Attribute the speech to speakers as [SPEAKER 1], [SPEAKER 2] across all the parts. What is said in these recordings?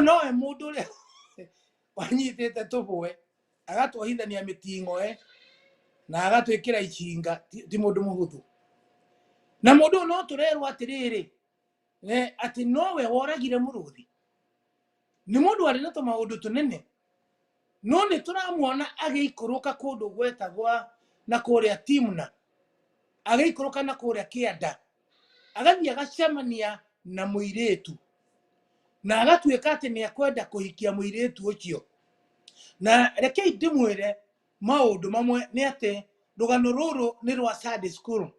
[SPEAKER 1] Nowe mũndũ ũrĩa wanyitĩte tũbwe agatwohithania mĩting'oe na agatwĩkĩra icinga, ti mũndũ mũhũthũ. Na mũndũ ũyũ no tũrerwo atĩrĩrĩ, atĩ nowe woragire mũrũthi. Nĩ mũndũ warĩ na tũmaũndũ tũnene, no nĩ tũramuona agĩikũrũka kũndũ gwetagwa na kũrĩa Timna, agĩikũrũka na kũrĩa kĩanda, agathiĩ agacemania na mũirĩtu na agatuĩka atĩ nĩ ekwenda kũhikia mũirĩtu ũcio. Na rekei ndĩmwĩre maũndũ mamwe nĩ atĩ rũgano rũrũ nĩ rwa Sunday school,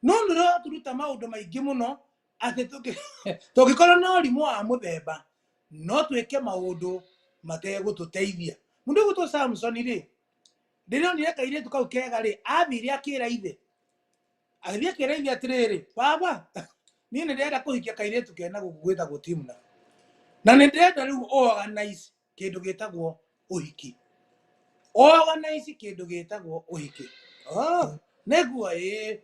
[SPEAKER 1] no nĩ rũratũruta maũndũ maingĩ mũno atĩ tũngĩkorwo na ũrimũ wa mũthemba no twĩke maũndũ mategũtũteithia. Mũndũ ũgwĩtwo Samson rĩ, rĩrĩa onire kairĩtu kau kega rĩ, athire akĩra ithe, agĩthiĩ akĩra ithe atĩrĩrĩ, baba, niĩ nĩ ndĩrenda kũhikia kairĩtu kena gũkũ gwĩtagwo Timna, na nĩ ndĩrenda rĩu organize kĩndũ gĩtagwo ũhiki, organize kĩndũ gĩtagwo ũhiki. Oh, nĩguo ĩĩ,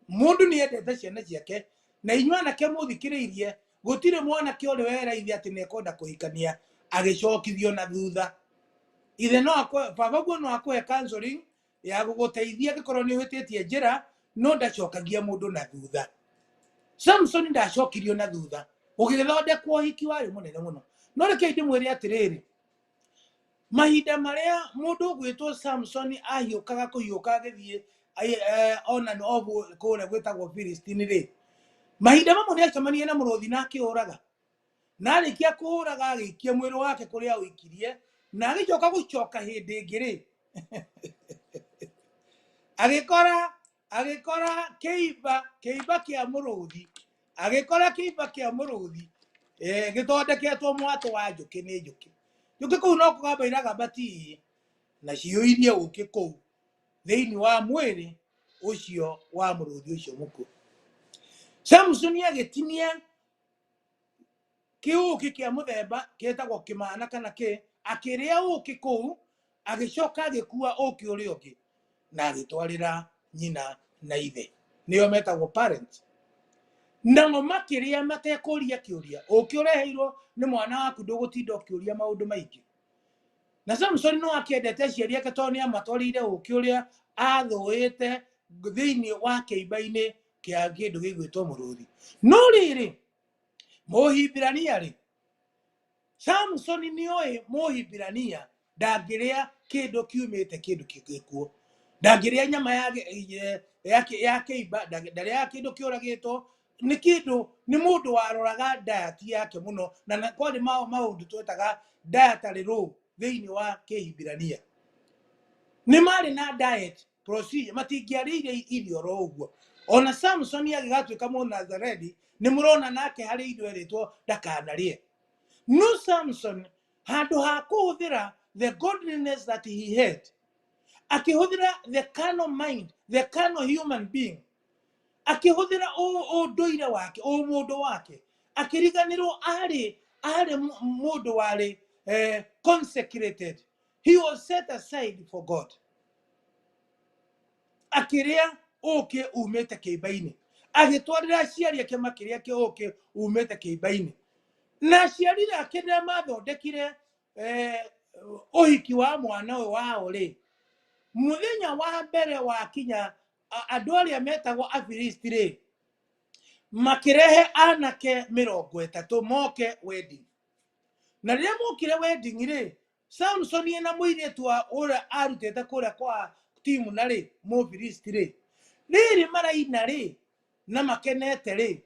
[SPEAKER 1] mũndũ nĩ endete ciana ciake, na inyuĩ anake mũthikĩrĩirie, gũtirĩ mwanake ũrĩ wera ithe atĩ nĩ ekwenda kũhikania agĩcokithio na thutha. Ithe no akwe, baba guo no akũhe counseling ya gũgũteithia angĩkorwo nĩ ũhĩtĩtie njĩra, no ndacokagia mũndũ na thutha. Samson ndacokirio na thutha, gũgĩthondekwo ũhiki warĩ mũnene mũno. No rekei ndĩmwĩre atĩrĩrĩ, mahinda marĩa mũndũ ũgwĩtwo Samson ahiũkaga kũhiũka agĩthiĩ on and off kũrĩa gwĩtagwo Philistine rĩ, mahinda mamwe nĩ acemanirie na mũrũthi na akĩũraga, na arĩkia kũũraga agĩikia mwĩrĩ wake kũrĩa awĩikirie, na agĩcoka gũcoka hĩndĩ ĩngĩ rĩ, agĩkora kĩimba kĩa mũrũthi, agĩkora kĩimba kĩa mũrũthi gĩthondeketwo mwatũ wa njũkĩ nĩ njũkĩ. Njũkĩ kũu no kũgamba iragamba tii na ciyũirie ũkĩ kũu thĩinĩ wa mwĩrĩ ũcio wa mũrũthi ũcio mũkuũ. Samsoni agĩtinia kĩũkĩ kĩa mũthemba kĩtagwo kĩmana kana kĩ, akĩrĩa ũkĩ kũu, agĩcoka agĩkua ũkĩ ũrĩa ũngĩ na agĩtwarĩra nyina na ithe, nĩo metagwo parents. Nao makĩrĩa matekũria kĩũria, ũkĩ ũreheirwo nĩ mwana waku ndũgũtinda ũkĩũria maũndũ maingĩ. Na Samson no akĩendete aciari ake tondũ nĩ amatwarĩire ũkĩ ũrĩa athũĩte thĩinĩ wa kĩimba-inĩ kĩa kĩndũ gĩgwĩtwo mũrũthi. No rĩrĩ, Mũhibirania rĩ, Samson nĩ oĩ Mũhibirania ndangĩrĩa kĩndũ kiumĩte kĩndũ gĩkuũ, ndangĩrĩa nyama ya kĩimba, ndarĩaga kĩndũ kĩũragĩtwo nĩ kĩndũ, nĩ mũndũ waroraga diet yake mũno, na kwarĩ maũndũ twetaga dietary law thĩinĩ wa Kĩhibirania. Nĩ marĩ na diet procedure, matingĩarĩire irio oro ũguo. Ona Samson agĩgatuĩka Mũnazareni, nĩ mũrona nake harĩ irio erĩtwo ndakanarĩe. No Samson handũ ha kũhũthĩra the godliness that he had, akĩhũthĩra the carnal mind, the carnal human being, akĩhũthĩra ũndũire wake, ũmũndũ wake, akĩriganĩrwo arĩ mũndũ warĩ consecrated. He was set aside for God. Akĩrĩa ũkĩ umĩte kĩimba-inĩ, agĩtwarĩra aciari ake makĩrĩa ũkĩ umĩte kĩimba-inĩ. Na aciari ake rĩrĩa mathondekire ũhiki wa mwana ũyũ wao rĩ, mũthenya wa mbere wakinya, andũ arĩa metagwo Afilisti rĩ, makĩrehe anake 30 moke wedding. Na rĩrĩa mokire wedding rĩ, Samson ena mũirĩtu wa ũrĩa arutĩte kũrĩa kwa Timna rĩ, Mũfilisti rĩ, rĩrĩ maraina rĩ na makenete rĩ,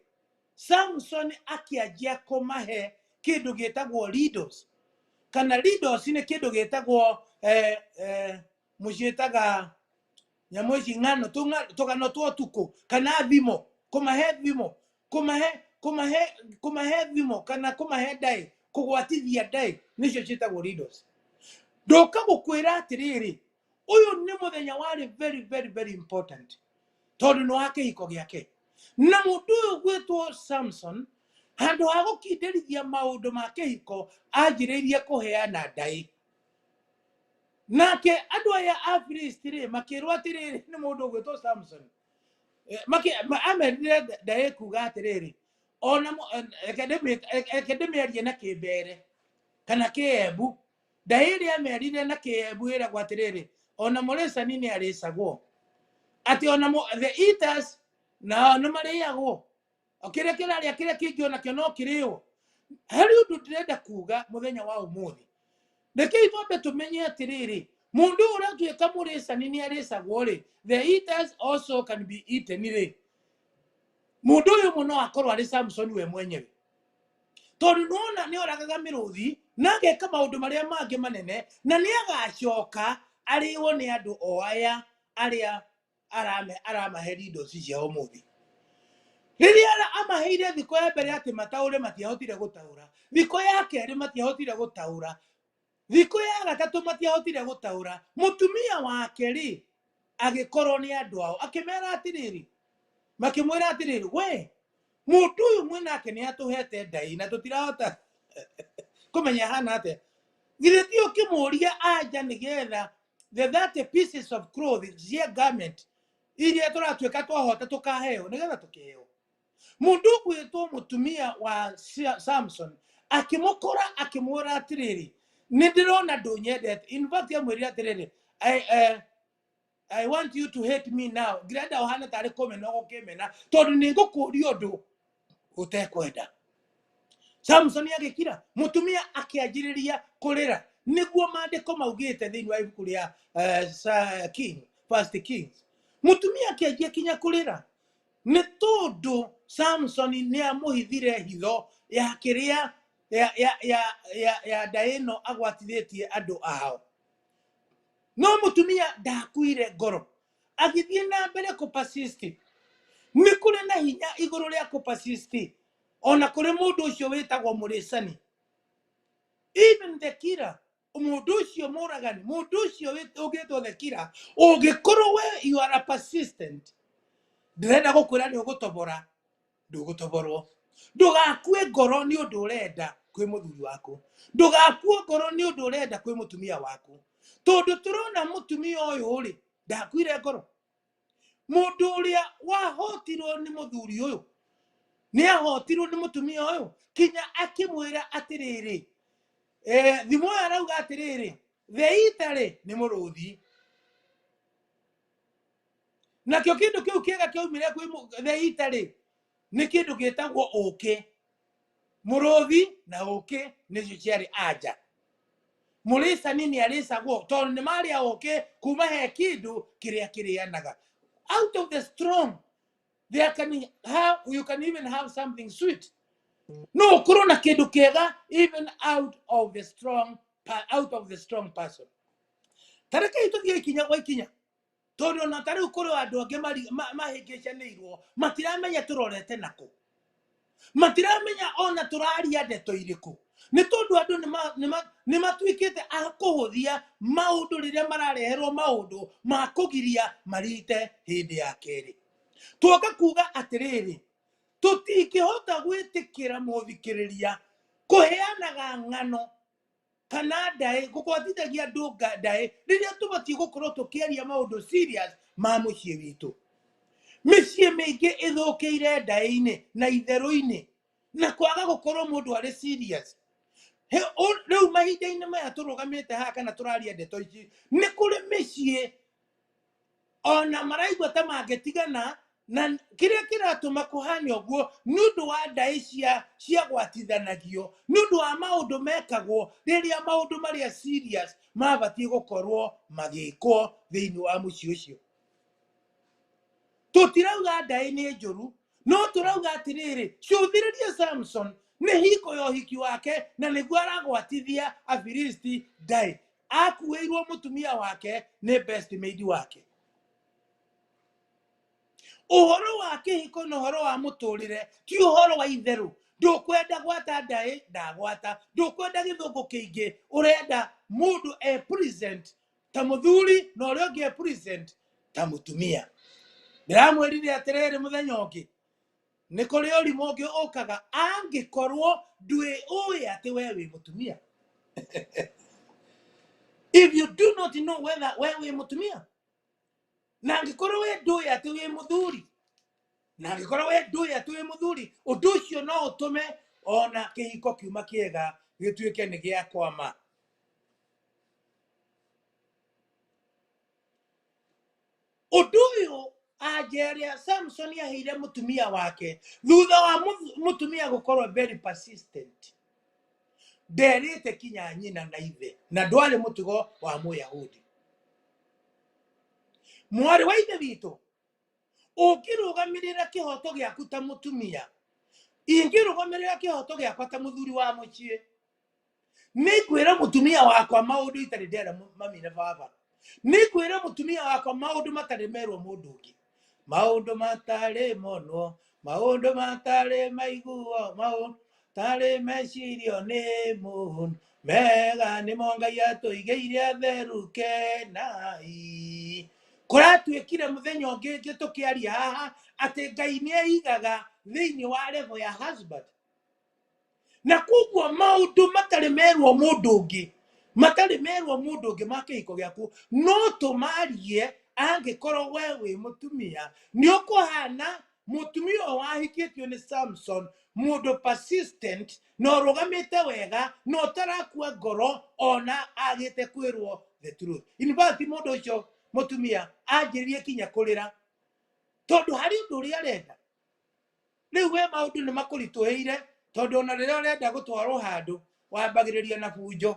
[SPEAKER 1] Samson akĩanjia kũmahe kĩndũ gĩtagwo riddles. Kana riddles nĩ kĩndũ gĩtagwo mũciĩtaga nyamũ ici ng'ano, tũgano twa ũtukũ, kana thimo, kũmahe thimo, kũmahe thimo, kana kũmahe ndaĩ, kũgwatithia ndaĩ, nĩcio ciĩtagwo riddles. Ndoka gũkwĩra atĩrĩrĩ, ũyũ nĩ mũthenya warĩ very, very, very important, tondũ nĩ wa kĩhiko gĩake. Na mũndũ ũyũ gwĩtwo Samson, handũ ha gũkindĩrithia maũndũ ma kĩhiko, anjĩrĩirie kũheana ndaĩ. Nake andũ aya a Filisti rĩ, makĩrwo atĩrĩrĩ nĩ mũndũ ũgwĩtwo Samson. Amerire ndaĩ kuga atĩrĩrĩ, ona reke ndĩmĩarie na kĩmbere. Kana Kĩembu. Ndaĩ ĩrĩa amerire na Kĩembu ĩragwo atĩrĩrĩ, ona mũrĩcani nĩ arĩcagwo. Atĩ ona the eaters nao nĩ marĩagwo. O kĩrĩa kĩrarĩa kĩrĩa kĩngĩ onakĩo no kĩrĩo. Harĩ ũndũ ndĩrenda kuga mũthenya wa ũmũthĩ. Rekei twambe tũmenye atĩrĩrĩ, mũndũ ũyũ ũratuĩka mũrĩcani nĩ arĩcagwo rĩ, the eaters also can be eaten rĩ. Mũndũ ũyũ mũno akorwo arĩ Samson we mwenyewe. Tondũ nĩwona nĩ oragaga mĩrũthi na ageka maũndũ marĩa mangĩ manene, na nĩ agacoka arĩo nĩ andũ o aya arĩa aramahe rindo ici cia ũmũthĩ. Rĩrĩa amaheire thikũ ya mbere atĩ mataũre, matiahotire gũtaũra. Thikũ ya kerĩ matiahotire gũtaũra. Thikũ ya gatatũ matiahotire gũtaũra. Mũtumia wake rĩ, agĩkorwo nĩ andũ ao, akĩmera atĩrĩrĩ, makĩmwĩra atĩrĩrĩ, we mũndũ ũyũ mwĩnake nĩ atũhete ndai na tũtirahota kũmenya hana atĩa. Githĩ ti ũkĩmũria anja nĩgetha the 30 pieces of clothing cia garment iria tũratuĩka twahota tũkaheo nĩgetha tũkĩheo. Mũndũ ũgwĩtwo mũtumia wa Samson akĩmũkora akĩmwĩra atĩrĩrĩ, nĩ ndĩrona ndũnyendete. In fact amwĩrire atĩrĩrĩ, I want you to hate me now. Ngĩrenda ũhane tarĩ kũmena ũgũkĩmena tondũ nĩ ngũkũria ũndũ ũtekwenda. Samson agĩkira, mũtumia akĩanjĩrĩria kũrĩra. Nĩguo maandĩko maugĩte thĩinĩ wa ibuku rĩa King, First Kings. Mũtumia akĩanjia kinya kũrĩra nĩ tondũ Samson nĩ amũhithire hitho ya kĩrĩa ya nda ĩno agwatithĩtie andũ ao. No mũtumia ndakuire ngoro, agĩthiĩ na mbere kũ persist. Nĩ kũrĩ na hinya igũrũ rĩa kũ persist ona kũrĩ mũndũ ũcio wĩtagwo mũrĩcani. Even the killer, mũndũ ũcio mũragani, mũndũ ũcio ũgĩtwo the killer, ũngĩkorwo we you are a persistent, ndĩrenda gũkwĩra nĩ ũgũtobora, ndũgũtoborwo. Ndũgakue ngoro nĩ ũndũ ũrenda kwĩ mũthuri waku. Ndũgakue ngoro nĩ ũndũ ũrenda kwĩ mũtumia waku. Tondũ tũrona mũtumia ũyũ rĩ, ndakuire ngoro. Mũndũ ũrĩa wahotirwo nĩ mũthuri ũyũ, nĩ ahotirwo nĩ mũtumia ũyũ, kinya akĩmwĩra atĩrĩrĩ, thimũ ĩyo arauga atĩrĩrĩ, the eater rĩ, nĩ mũrũthi. Nakĩo kĩndũ kĩu kĩega kĩaumire kwĩ the eater rĩ, nĩ kĩndũ gĩtagwo ũkĩ. Mũrũthi na ũkĩ nĩcio ciarĩ anja. Mũrĩcani nĩ arĩcagwo tondũ nĩ marĩa ũkĩ kuma he kĩndũ kĩrĩa kĩrĩanaga. Out of the strong, there can have, you can even have something sweet. No ũkorwo na kĩndũ kĩega even out of the strong, out of the strong person. Ta rekei tũthiĩ ikinya gwa ikinya. Tondũ ona ta rĩu kũrĩ andũ angĩ mahĩngĩcanĩirwo, matiramenya tũrorete nakũ. Matiramenya ona tũraria ndeto irĩkũ. Nĩ tondũ andũ nĩ matuĩkĩte a kũhũthia maũndũ rĩrĩa marareherwo maũndũ ma kũgiria marite hĩndĩ ya kerĩ. Tuoka kuga atĩrĩrĩ, tũtingĩhota gwĩtĩkĩra mũthikĩrĩria kũheanaga ng'ano kana ndaĩ, kũgwatithagia andũ ndaĩ rĩrĩa tũbatiĩ gũkorwo tũkĩaria maũndũ serious ma mũciĩ witũ. Mĩciĩ mĩingĩ ĩthũkĩire ndaĩ-inĩ na itherũ-inĩ na kwaga gũkorwo mũndũ arĩ serious. Rĩu mahinda-inĩ maya tũrũgamĩte haha kana tũraria ndeto ici, nĩ kũrĩ mĩciĩ ona maraigua ta mangĩtigana, na kĩrĩa kĩratũma kũhane ũguo nĩ ũndũ wa ndaĩ ciagwatithanagio, nĩ ũndũ wa maũndũ mekagwo rĩrĩa maũndũ marĩa serious mabatiĩ gũkorwo magĩkwo thĩinĩ wa mũciĩ ũcio. Tũtirauga ndaĩ nĩ njũru, no tũrauga atĩrĩrĩ, cũthĩrĩria Samson nĩ hingo ya ũhiki wake na nĩguo aragwatithia Afilisti ndaĩ. Akuĩirwo mũtumia wake nĩ best maid wake. Ũhoro wa kĩhiko na ũhoro wa mũtũrĩre ti ũhoro wa itherũ. Ndũkwenda gwata ndaĩ, ndagwata. Ndũkwenda gĩthũngũ kĩingĩ, ũrenda mũndũ e present ta mũthuri na ũrĩa ũngĩ e present ta mũtumia. Ndĩramwĩrire atĩrĩrĩ mũthenya ũngĩ, nĩ kũrĩ ũrimũ ũngĩ ũkaga angĩkorwo ndwĩ ũĩ atĩ we wĩ mũtumia. If you do not know whether we wĩ mũtumia, na angĩkorwo we ndũĩ atĩ wĩ mũthuri, na angĩkorwo we ndũĩ atĩ wĩ mũthuri, ũndũ ũcio no ũtũme ona kĩhiko kiuma kĩega Gĩtuĩke nĩ gĩakwama. Ũndũ ũyũ anja ĩrĩa Samson aheire mũtumia wake thutha wa mũtumia gũkorwo very persistent, nderĩte kinya nyina na ithe, na ndwarĩ mũtugo wa Mũyahudi. Mwarĩ wa ithe witũ, ũngĩrũgamĩrĩra kĩhoto gĩaku ta mũtumia, ingĩrũgamĩrĩra kĩhoto gĩakwa ta mũthuri wa mũciĩ, nĩngwĩra mũtumia wakwa maũndũ itarĩ ndera mami na baba, nĩngwĩra mũtumia wakwa maũndũ matarĩ merwo mũndũ ũngĩ, maũndũ matarĩ monwo, maũndũ matarĩ maiguo, maũndũ matarĩ mecirio nĩ mũndũ, mega nĩmo Ngai atũigĩire atheru kenai. Kũratuĩkire mũthenya ũngĩ tũkĩaria haha atĩ Ngai nĩ aigaga thĩinĩ wa level ya husband, na koguo maũndũ matarĩ merwo mũndũ ũngĩ, matarĩ merwo mũndũ ũngĩ ma kĩhiko gĩaku no tũmarie. Angĩkorwo we wĩ mũtumia, nĩ ũkũhana mũtumia ũyũ wahikĩtio nĩ Samson, mũndũ persistent na ũrũgamĩte wega na ũtarakua ngoro ona agĩte kwĩrwo the truth. In fact, mũndũ ũcio mũtumia anjĩrĩrie kinya kũrĩra tondũ harĩ ũndũ ũrĩa arenda. Rĩu we maũndũ nĩ makũritũhĩire, tondũ ona rĩrĩa ũrenda gũtwarwo handũ wambagĩrĩria na bunjo.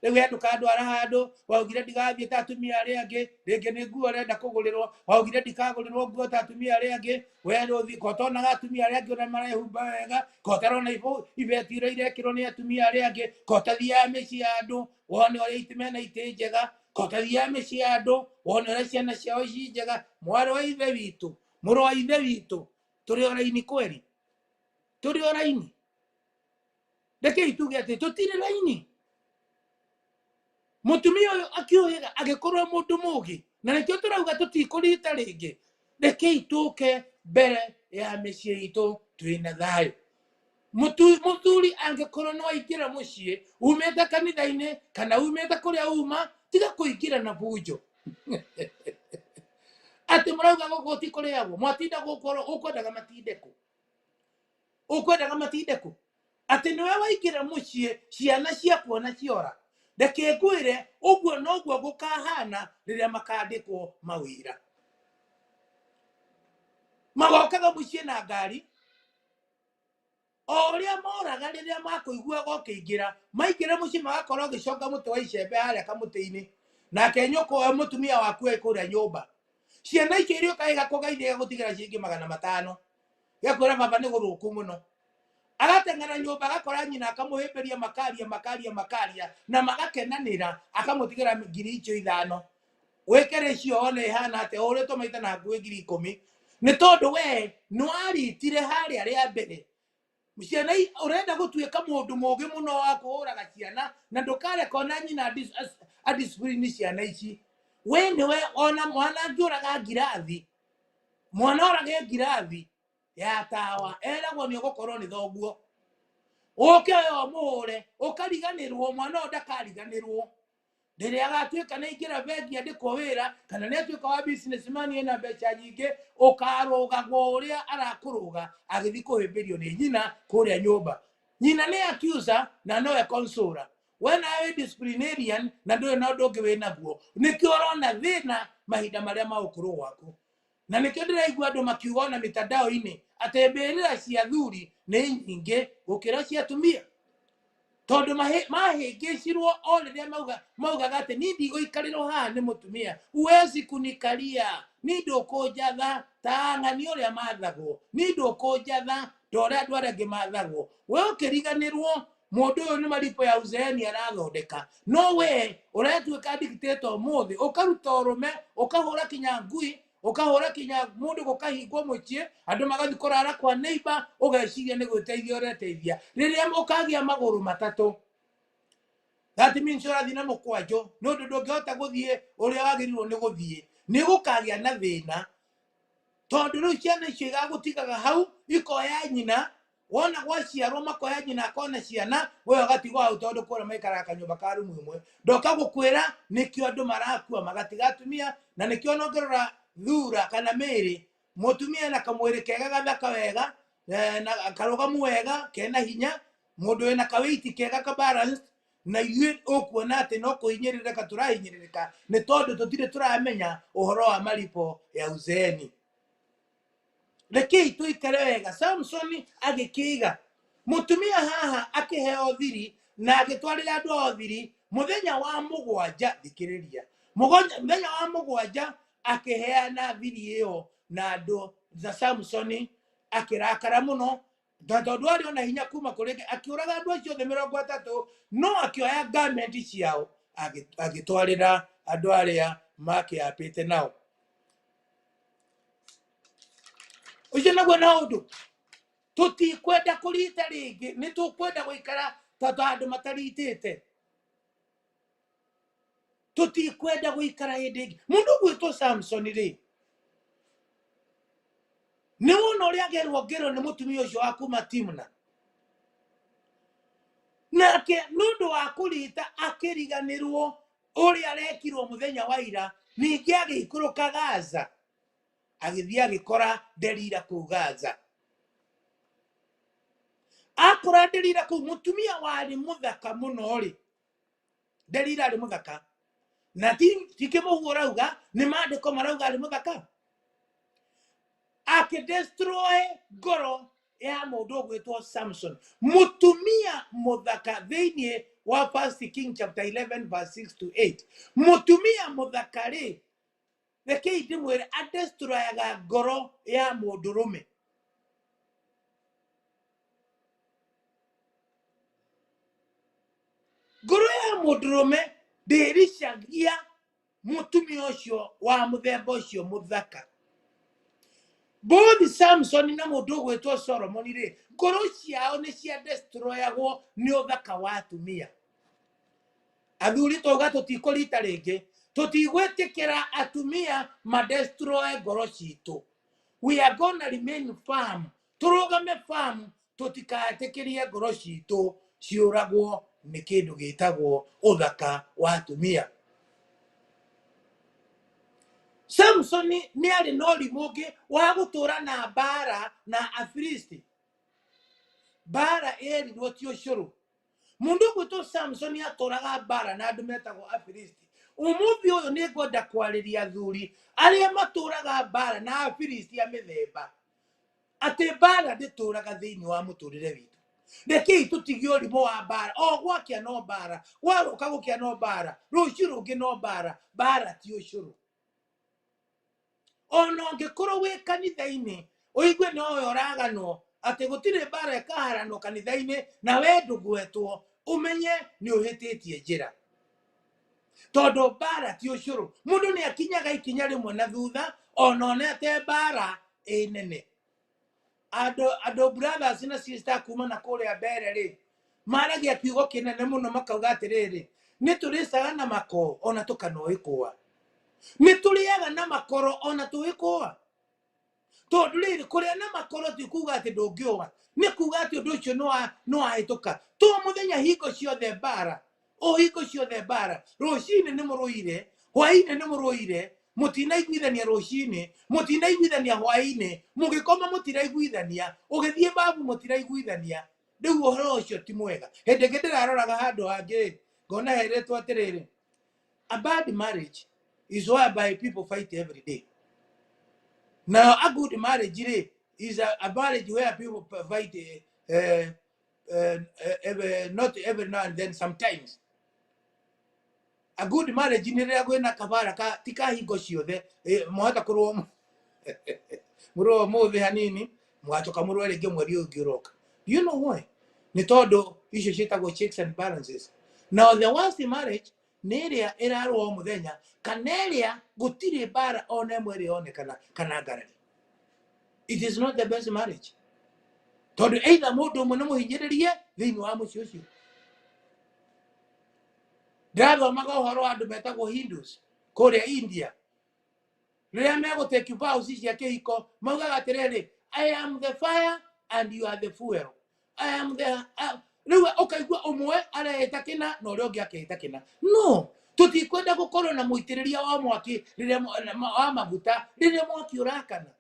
[SPEAKER 1] Rĩu we ndũkandwara handũ waugire ndigathiĩ ta atumia arĩa angĩ, rĩngĩ nĩ nguo ũrenda kũgũrĩrwo, waugire ndikagũrĩrwo nguo ta atumia arĩa angĩ, we rũthiĩ ko ũtonaga atumia arĩa angĩ ũrĩa marehumba wega, ko ũtarona ibeti iria irekĩrwo nĩ atumia arĩa angĩ, ko ũtathiaga mĩciĩ ya andũ wone ũrĩa itĩ mena itĩ njega, ko ũtathiaga mĩciĩ ya andũ wone ũrĩa ciana ciao ci njega. Mwarĩ wa ithe witũ, mũrũ wa ithe witũ, tũrĩ o raini kweri, tũrĩ o raini. Rekei tuge atĩ tũtirĩ raini. Mũtumia ũyũ akĩũhĩga agĩkorwo mũndũ mũgĩ, na nĩkĩo tũrauga tũtikũrita rĩngĩ. Rekei tũke mbere ya mĩciĩ itũ twĩna thayũ. Mũthuri angĩkorwo no aingĩra mũciĩ umĩte kanitha-inĩ kana umĩte kũrĩa uma, tiga kũingĩra na bunjo atĩ mũrauga gũkũ ti kũrĩagwo, mwatinda gũkũ, ũkwendaga matinde kũ? Ũkwendaga matinde kũ? Atĩ nĩwe waingĩra mũciĩ ciana ciakuona ciora. Reke ngwĩre, ũguo noguo gũkahana rĩrĩa makandĩkwo mawĩra. Magokaga mũciĩ na ngari, o ũrĩa moraga rĩrĩa makũiguaga ũkĩingĩra, maingĩra mũciĩ magakorwo ũgĩconga mũtĩ wa icembe harĩa kamũtĩ-inĩ, nake nyũkwa mũtumia waku e kũrĩa nyũmba. Ciana icio irĩũka igakũgeithia, igagũtigĩra ciringi 500, igakwĩra baba nĩ gũthũku mũno. Agateng'era nyũmba agakora nyina, akamũhĩmbĩria, makaria makaria makaria na magakenanĩra, akamũtigĩra ngiri icio 5. Wĩke rĩcio one ĩhana atĩa, ũhũrĩtwo maita na hakuhĩ 10,000, nĩ tondũ we nĩwaritire harĩa rĩa mbere. Ciana ũrenda gũtuĩka mũndũ mũũgĩ mũno wa kũhũraga ciana, na ndũkareka ona nyina adiscipline ciana ici. We nĩwe ona mwana angĩũraga ngirathi, mwana orage ngirathi ya tawa, eragwo nĩ ũgũkorwo nĩ thoguo, ũke we ũmũhũre, ũkariganĩrwo. Mwana ũyũ ndakariganĩrwo rĩrĩa agatuĩka nĩ aingĩra bengi andĩkwo wĩra, kana nĩ atuĩka wa businessman ena mbeca nyingĩ, ũkarũgagwo ũrĩa arakũrũga agĩthiĩ kũhĩmbĩrio nĩ nyina kũrĩa nyũmba. Nyina nĩ accuser na nowe consoler, we nawe wĩ disciplinarian na ndũrĩ na ũndũ ũngĩ wĩ naguo. Nĩkĩo ũrona thĩna mahinda marĩa ma ũkũrũ waku, na nĩkĩo ndĩraigua andũ makiuga ona mitandao-inĩ atĩ mbĩrĩra cia athuri nĩ nyingĩ gũkĩra cia atumia, tondũ mahĩngĩcirwo o rĩrĩa maugaga atĩ niĩ ndigũikarĩrwo haha nĩ mũtumia, huwezi kunikalia, niĩ ndũkũnjatha ta ng'ani ũrĩa mathagwo, niĩ ndũkũnjatha ta ũrĩa andũ arĩa angĩ mathagwo. We ũkĩriganĩrwo mũndũ ũyũ nĩ malipo ya uzeeni arathondeka, no we ũretuĩka dictator ũmũthĩ, ũkaruta ũrũme, ũkahũra kinya ngui, ũkahũra kinya mũndũ, gũkahingwo mũciĩ, andũ magathiĩ kũrara kwa neighbor, ũgeciria nĩ gwĩteithia ũreteithia. Rĩrĩa ũkagĩa magũrũ matatũ, that means ũrathiĩ na mũkwanjũ, nĩ ũndũ ndũngĩhota gũthiĩ ũrĩa wagĩrĩirwo nĩ gũthiĩ, nĩ gũkagĩa na thĩna, tondũ rĩu ciana icio igagũtigaga hau, ikoya nyina. Wona gwaciarwo makoya nyina akona ciana, we ũgatigwo hau, tondũ kũrĩa maikaraga kanyũmba ka rumu ĩmwe. Ndoka gũkwĩra nĩkĩo andũ marakua magatiga atumia, na nĩkĩo ona ũngĩrora thura kana mĩĩrĩ, mũtumia ena kamwĩrĩ kega gathaka wega, na karũgamu wega kena hinya. Mũndũ wĩna kawĩiti kega ka balanced, na ithuĩ ũkuona atĩ no kũhinyĩrĩrĩka tũrahinyĩrĩrĩka nĩ tondũ tũtirĩ tũramenya ũhoro wa malipo ya uzeeni. Rekei tũikare wega. Samson agĩkĩiga mũtumia haha akĩheo thiri na agĩtwarĩra andũ ao thiri mũthenya wa mũgwanja. Thikĩrĩria, mũthenya wa mũgwanja akĩheana thiri ĩyo na andũ na Samson akĩrakara mũno, na tondũ arĩ ona hinya kuma kũrĩ Ngai, akĩũraga andũ acio othe 30, no akĩoya garment ciao agĩtwarĩra andũ arĩa makĩapĩte nao. Ũcio naguo na ũndũ tũtikwenda kũrita rĩngĩ, nĩ tũkwenda gũikara ta andũ mataritĩte. Tũtikwenda gũikara hĩndĩ ĩngĩ. Mũndũ ũgwĩtwo Samson rĩ, nĩ wona ũrĩa agerwo ngero nĩ mũtumia ũcio wa kuma Timna, nake nĩ ũndũ wa kũrita akĩriganĩrwo ũrĩa arekirwo mũthenya wa ira. Ningĩ agĩikũrũka Gaza, agĩthiĩ agĩkora Delila kũu Gaza. Akora Delila kũu, mũtumia warĩ mũthaka mũno rĩ, Delila arĩ mũthaka, na ti kĩmũhuo ũrauga, nĩ maandĩko marauga arĩ mũthaka. Akĩdestroy ngoro ya mũndũ ũgwĩtwo Samson, mũtumia mũthaka thĩinĩ wa First King chapter 11 verse 6 to 8. Mũtumia mũthaka rĩ, rekei ndĩmwĩre, adestroyaga ngoro ya mũndũrũme. Ngoro ya mũndũrũme ndĩricagia mũtumia ũcio wa mũthemba ũcio mũthaka. Both Samson na mũndũ ũgwĩtwo Solomon rĩ, ngoro ciao nĩ cia destroyagwo nĩ ũthaka wa atumia. Athuri twauga tũtikũrita rĩngĩ, tũtigwĩtĩkĩra atumia madestroy ngoro citũ. We are gonna remain firm, tũrũgame firm, tũtikaetĩkĩrie ngoro citũ ciũragwo nĩ kĩndũ gĩtagwo ũthaka wa atumia. Samson nĩ arĩ na ũrimũ ũngĩ wa gũtũra na mbara na Afilisti. Mbara ĩerirwo ti ũcũrũ. Mũndũ ũgwĩtwo Samson atũraga mbara na andũ metagwo Afilisti. Ũmũthĩ ũyũ nĩ ngwenda kwarĩria athuri arĩa matũraga mbara na Afilisti a mĩthemba, atĩ mbara ndĩtũraga thĩinĩ wa mũtũrĩre witũ. Rekei tũtige ũrimũ wa mbara, o gwakĩa no mbara, gwaroka gũkĩa no mbara, rũciũ rũngĩ no mbara. Mbara ti ũcũrũ. Ona ũngĩkorwo wĩ kanitha-inĩ ũigue nowe ũraganwo atĩ gũtirĩ mbara ĩkaharanwo kanitha-inĩ na we ndũgwetwo, ũmenye nĩ ũhĩtĩtie njĩra, tondũ mbara ti ũcũrũ. Mũndũ nĩ akinyaga ikinya rĩmwe na thutha ona onete mbara ĩ nene. Andũ brothers na sister kuma na kũrĩa mbere rĩ, maragia kiugo kĩnene mũno makauga atĩrĩrĩ, nĩ tũrĩcaga na makoo ona tũkanoĩkũa, nĩ tũrĩaga na makoro ona tũĩkũa. Tondũ rĩrĩ, kũrĩa na makoro ti kuga atĩ ndũngĩũa, nĩ kuga atĩ ũndũ ũcio nĩ wahĩtũka. To mũthenya hingo ciothe mbara, o hingo ciothe mbara. Rũcinĩ nĩ mũrũire, hwainĩ nĩ mũrũire, mũtinaiguithania rũcinĩ, mũtinaiguithania hwainĩ, mũgĩkoma mũtiraiguithania, ũgĩthiĩ babu mũtiraiguithania. Rĩu ũhoro ũcio ti mwega. Hĩndĩ ĩngĩ ndĩraroraga handũ hangĩ ngona heretwo atĩrĩrĩ, a bad marriage is whereby people fight every day. Now a good marriage rĩ, is a marriage where people fight every, not every now and then, sometimes. A good marriage nĩ rĩrĩa kwĩna kabara ka ti ka hingo ciothe, mwahota kũrũa mũrũa ũmũthĩ hanini, mũgacoka mũrũe rĩngĩ mweri ũyũ ũngĩ ũroka. Do you know why? Nĩ tondũ icio ciĩtagwo checks and balances. Now the worst marriage nĩ ĩrĩa ĩrarũa o mũthenya, kana ĩrĩa gũtirĩ mbara ona ĩmwe ĩrĩ yonekana kana ngarari. It is not the best marriage. Tondũ either mũndũ ũmwe nĩ mũhinyĩrĩrie thĩinĩ wa mũciĩ ũcio. Ndĩrathomaga ũhoro wa andũ metagwo Hindus kũrĩa India. Rĩrĩa megũtake vows cia kĩhiko maugaga atĩrĩrĩ, I am the fire and you are the fuel. I am the rĩu ũkaigua ũmwe arehĩta kĩna na ũrĩa ũngĩ akehĩta kĩna. No tũtikwenda gũkorwo na mũitĩrĩria wa mwaki rĩrĩa wa maguta rĩrĩa mwaki ũrakana.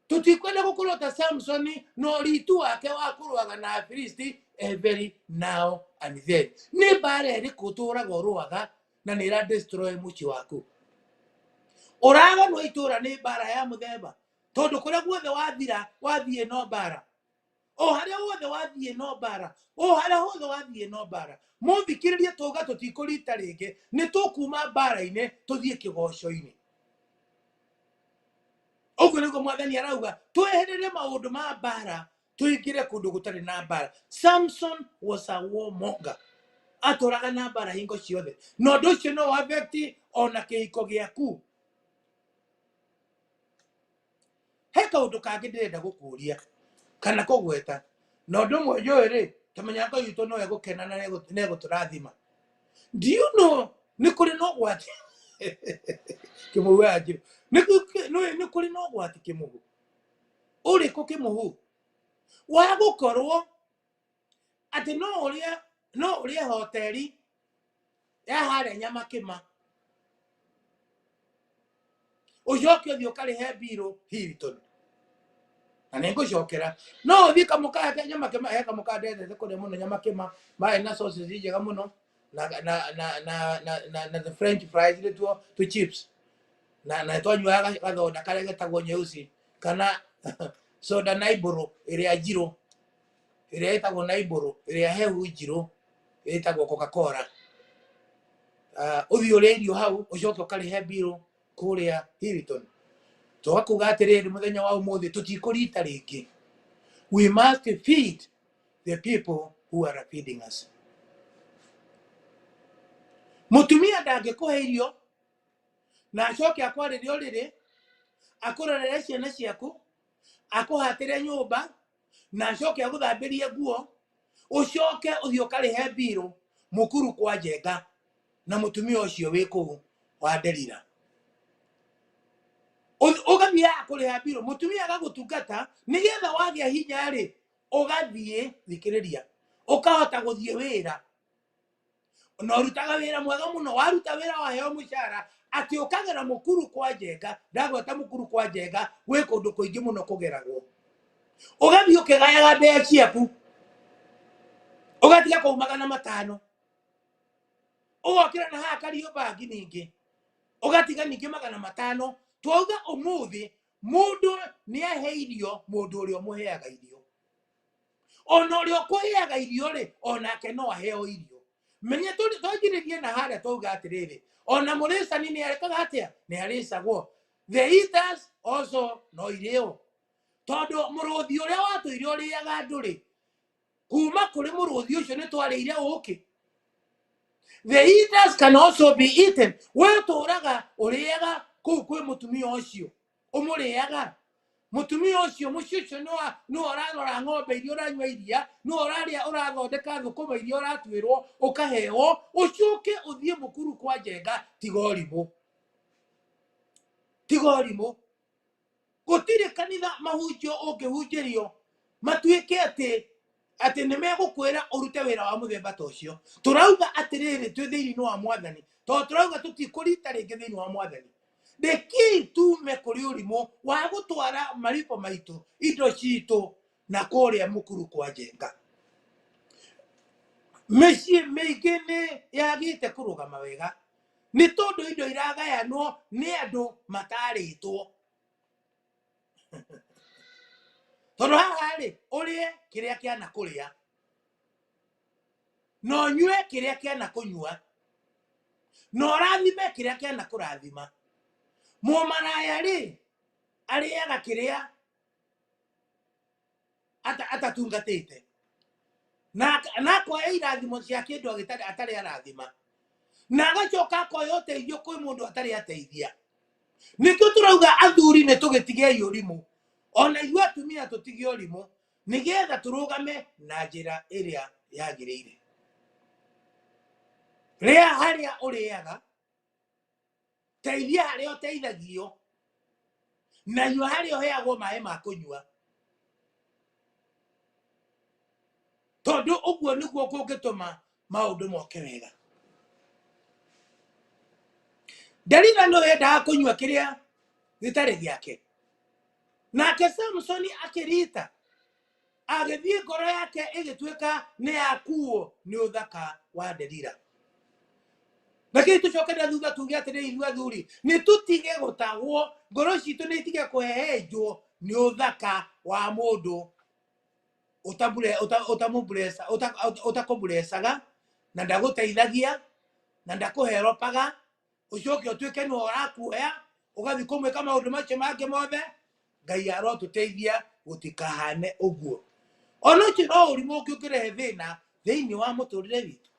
[SPEAKER 1] Tũtikwenda gũkorwo ta Samsoni na ũritu wake wa kũrũaga na Afilisti every now and then. Nĩ mbara ĩrĩkũ ũtũraga ũrũaga na nĩ ĩra destroy mũciĩ waku? Ũraganwo itũra nĩ mbara ya mũthemba, tondũ kũrĩa guothe wathira wathiĩ no mbara, o harĩa wothe wathiĩ no mbara, o harĩa hothe wathiĩ no mbara. Mũthikĩrĩrie, tauga tũtikũrita rĩngĩ, nĩ tũkuma mbara-inĩ tũthiĩ kĩgoco-inĩ. Ũguo nĩguo mwathani arauga, tweherere maũndũ ma mbara tũingĩre kũndũ gũtarĩ na mbara. Samson was a warmonger, atũraga na mbara hingo ciothe, na ũndũ ũcio no affect ona kĩhiko gĩaku. He kaũndũ kangĩ ndĩrenda gũkũria kana kũgweta, na ũndũ ũmwe njũĩ rĩ, tamenya Ngai witũ no egũkena na egũtũrathima. Do you know nĩ kũrĩ na ũgwati kĩmũhu ya njĩra, nĩ kũrĩ na ũgwati kĩmũhu ũrĩkũ? Kĩmũhu wa gũkorwo atĩ no ũrĩe hoteri ya harĩa Nyamakĩma, ũcoke ũthiĩ ũkarĩhe mbirũ Hilton. Na nĩ ngũcokera, no ũthiĩ kamũkawa ke Nyamakĩma, he kamũkawa ndendete kũrĩa mũno Nyamakĩma, marĩ na sausage njega mũno na the french fries nĩtuo tu chips, na twanyuaga gathoda karĩa getagwo nyeusi kana soda naibũrũ ĩrĩa njirũ, ĩrĩa ĩtagwo naibũrũ, ĩrĩa hehu njirũ ĩtagwo Coca-Cola. Ũthiĩ ũrĩe irio hau, ũcoke ũkarĩhe mbirũ kũrĩa Hilton. Tũgakuga atĩrĩrĩ, mũthenya wa ũmũthĩ tũtikũrita rĩngĩ. We must feed the people who are feeding us. Mũtumia ndangĩkũhe irio na acoke akwarĩre ũrĩrĩ, akũrorere ciana ciaku, akũhatĩre nyũmba, na acoke agũthambĩrie nguo, ũcoke ũthiĩ ũkarĩhe mbirũ mũkuru kwa Njenga na mũtumia ũcio wĩ kũu wa Nderira. Ũgathiaga kũrĩha mbirũ, mũtumia agagũtungata nĩgetha wagĩa hinya rĩ, ũgathiĩ, thikĩrĩria, ũkahota gũthiĩ wĩra na ũrutaga wĩra mwega mũno. Waruta wĩra waheo mũcara, atĩ ũkagera mũkuru kwa Njenga. Ndagweta mũkuru kwa Njenga, gwĩ kũndũ kũingĩ mũno kũgeragwo. Ũgathiĩ ũkĩgayaga mbeca ciaku, ũgatiga kũu 500, ũgokĩra na haha Kariobangi ningĩ ũgatiga ningĩ 500. Twauga ũmũthĩ mũndũ nĩ ahe irio mũndũ ũrĩa ũmũheaga irio. Ona ũrĩa ũkũheaga irio rĩ, onake no aheo irio. Menye twanjĩrĩrie na harĩa twauga atĩrĩrĩ, ona mũrĩcani nĩ arekaga atĩa? Nĩ arĩcagwo. The eaters also no irĩo, tondũ mũrũthi ũrĩa watũire ũrĩaga andũ rĩ, kuma kũrĩ mũrũthi ũcio nĩ twarĩire ũkĩ. The eaters can also be eaten. We ũtũraga ũrĩaga kũu kwĩ mũtumia ũcio, ũmũrĩaga mũtumia ũcio, mũciĩ ũcio nĩwe ũrarora ng'ombe iria ũranyua iria, nĩwe ũrarĩa, ũrathondeka thũkũma iria ũratuĩrwo ũkaheo, ũcoke ũthiĩ mũkuru kwa Njenga. Tiga ũrimũ, tiga ũrimũ. Gũtirĩ kanitha mahunjio ũngĩhunjĩrio matuĩke atĩ nĩ megũkwĩra ũrute wĩra wa mũthemba ta ũcio. Tũrauga atĩrĩrĩ, twĩ thĩinĩ wa mwathani, tondũ tũrauga tũtikũrita rĩngĩ thĩinĩ wa mwathani. Rekei tume kũrĩ ũrimũ wa gũtwara mariko maitũ, indo citũ na kũrĩa mũkuru kwa Njenga. Mĩciĩ mĩingĩ nĩ yagĩte kũrũgama wega nĩ tondũ indo iragayanwo nĩ andũ matarĩtwo. Tondũ haha rĩ, ũrĩe kĩrĩa kĩana kũrĩa na ũnyue kĩrĩa kĩana kũnyua na ũrathime kĩrĩa kĩana kũrathima. Mũmaraya rĩ, arĩaga kĩrĩa atatungatĩte na akoya irathimo cia kĩndũ atarĩ arathima, na agacoka akoya ũteithio kwĩ mũndũ atarĩ ateithia. Nĩkĩo tũrauga athuri nĩ tũgĩtigei ũrimũ, ona ithuĩ atumia tũtige ũrimũ, nĩgetha tũrũgame na njĩra ĩrĩa yagĩrĩire. Rĩa harĩa ũrĩaga, teithia harĩa ũteithagio, na nyua harĩa ũheagwo maĩ ma kũnyua, tondũ ũguo nĩguo kũngĩtũma maũndũ moke wega. Ndarira no yendaga kũnyua kĩrĩa gĩtarĩ gĩake. Nake Samsoni akĩrita, agĩthiĩ ngoro yake ĩgĩtuĩka nĩ yakuo nĩ ũthaka wa Delila. Rekei tũcoke na thutha tuge atĩrĩ, ithuĩ athuri nĩ tũtige gũtahwo, ngoro citũ nĩ itige kũhehenjwo nĩ ũthaka wa mũndũ ũtakũmburecaga na ndagũteithagia na ndakũheropaga, ũcoke ũtuĩke nĩwe ũrakuoya ũgathiĩ kũmwĩka maũndũ macio mangĩ mothe. Ngai arotũteithia gũtikahane ũguo. Ona ũcio no ũrimũ ũngĩ ũngĩrehe thĩna thĩinĩ wa mũtũrĩre witũ.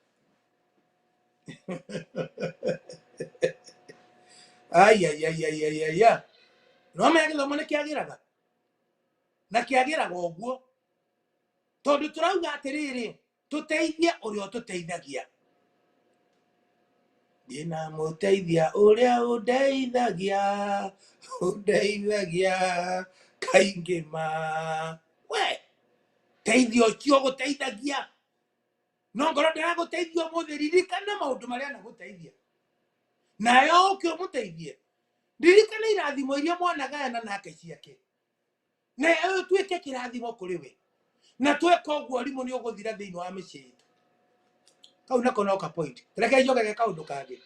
[SPEAKER 1] Ai ai ai ai ai ai ai. No menya gĩthomo nĩ kĩagĩraga na kĩagĩraga ũguo, tondũ tũrauga atĩrĩrĩ, tũteithie ũrĩa ũtũteithagia. Ndĩna mũteithia ũrĩa ũndeithagia, ũndeithagia kaingĩ ma. We teithia ũcio ũgũteithagia, no ngorwo ndĩragũteithia ũmũthĩ, ririkana maũndũ marĩa anagũteithia, nawe ũke ũmũteithie. Ririkana irathimo iria mwanagayana nake ciake, na ũtuĩke kĩrathimo kũrĩ we. Na tweka ũguo ũrimũ nĩ ũgũthira thĩinĩ wa mĩciĩ itũ. Kau nako no ka point. Reke njogere kaũndũ kangĩ.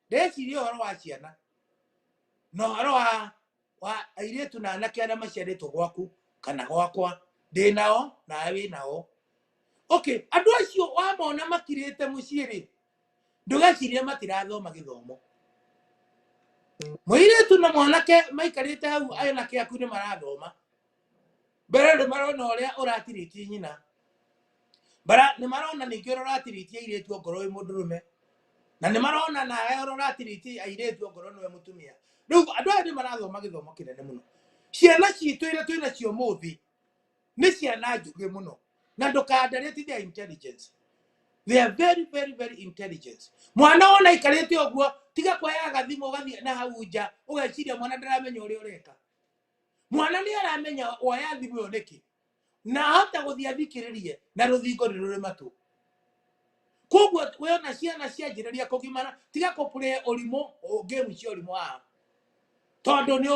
[SPEAKER 1] Ndeciria ũhoro wa ciana na ũhoro wa airĩtu na anake arĩa maciarĩtwo gwaku kana gwakwa, ndĩ nao nawe wĩ nao. Okay, andũ acio wamona makirĩte mũciĩ rĩ, ndũgecirie matirathoma gĩthomo. Mũirĩtu na mwanake maikarĩte hau anake aku nĩ marathoma. Mbere nĩ marona ũrĩa ũratirĩtie nyina, bara nĩ marona ningĩ ũrĩa ũratirĩtie airĩtu ongorwo wĩ mũndũrũme, na nĩ marona nawe ũrĩa ũratirĩtie airĩtu ongorwo nĩwe mũtumia. Rĩu andũ aya nĩ marathoma gĩthomo kĩnene mũno. Ciana citũ iria twĩ nacio ũmũthĩ nĩ ciana njũgĩ mũno, na ndũkandarĩte their intelligence. They are very very very intelligent. Mwana wona aikarĩte ũguo, tiga kuoyaga thimũ ũgathiĩ na hau nja ũgeciria mwana ndaramenya ũrĩa ũreka. Mwana nĩ aramenya woya thimũ ĩyo nĩkĩ, na ahota gũthiĩ athikĩrĩrie na rũthingo nĩ rũrĩ matũ. Koguo wona ciana cianjĩrĩria kũgimara, tiga kũplay ũrimũ, game cia ũrimũ haha, tondũ nĩ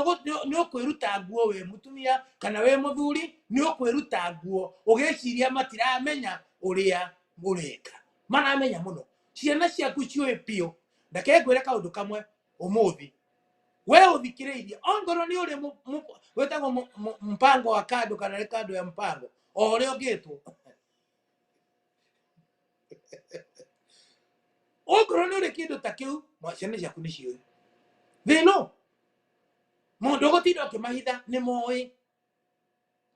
[SPEAKER 1] ũkwĩruta nguo wĩ mũtumia kana wĩ mũthuri, nĩ ũkwĩruta nguo ũgĩciria matiramenya ũrĩa ũreka. Maramenya mũno. Ciana ciaku ciũĩ biũ. Reke ngwĩre kaũndũ kamwe ũmũthĩ, we ũthikĩrĩirie, ongorwo nĩ ũrĩ wĩtagwo mpango wa kando kana nĩ kando ya mpango, o ũrĩa ũngĩtwo, ongorwo nĩ ũrĩ kĩndũ ta kĩu, ciana ciaku nĩ ciũĩ. They know. Mũndũ ũgũtinda ũkĩmahitha nĩ moĩ,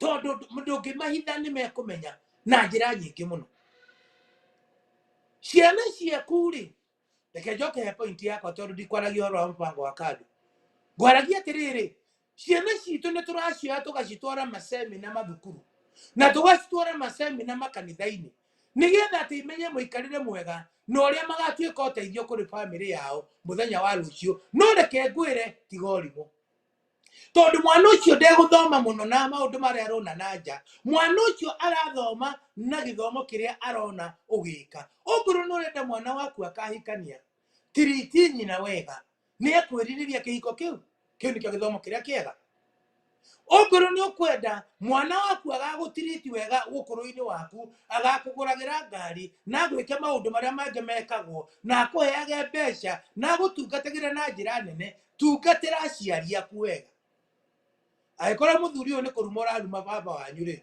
[SPEAKER 1] tondũ ndũngĩmahitha nĩ mekũmenya na njĩra nyingĩ mũno. Ciana ciaku rĩ, reke njoke he point yakwa, tondũ ndikwaragia ũhoro wa mũbango wa kando. Ngwaragia atĩrĩrĩ, ciana citũ nĩ tũracioya tũgacitwara masemina mathukuru, na tũgacitwara masemina makanitha-inĩ, nĩgetha atĩ imenye mũikarĩre mwega na ũrĩa magatuĩka ũteithio kũrĩ bamĩrĩ yao mũthenya wa rũciũ. No reke ngwĩre, tiga ũrimũ, tondũ mwana ũcio ndegũthoma mũno na maũndũ marĩa arona na nja. Mwana ũcio arathoma na gĩthomo kĩrĩa arona ũgĩka. Ongorwo nĩ ũrenda mwana waku akahikania, tiriti nyina wega, nĩ ekwĩrirĩria kĩhiko kĩu. Kĩu nĩkĩo gĩthomo kĩrĩa kĩega. Ongorwo nĩ ũkwenda mwana waku agagũtiriti wega ũkũrũ-inĩ waku, agakũgũragĩra ngari na agwĩke maũndũ marĩa mangĩ mekagwo, na akũheage mbeca na agũtungatagĩra na njĩra nene, tungatĩra aciari aku wega. Angĩkorwo mũthuri ũyũ nĩ kũruma ũraruma baba wanyu rĩ,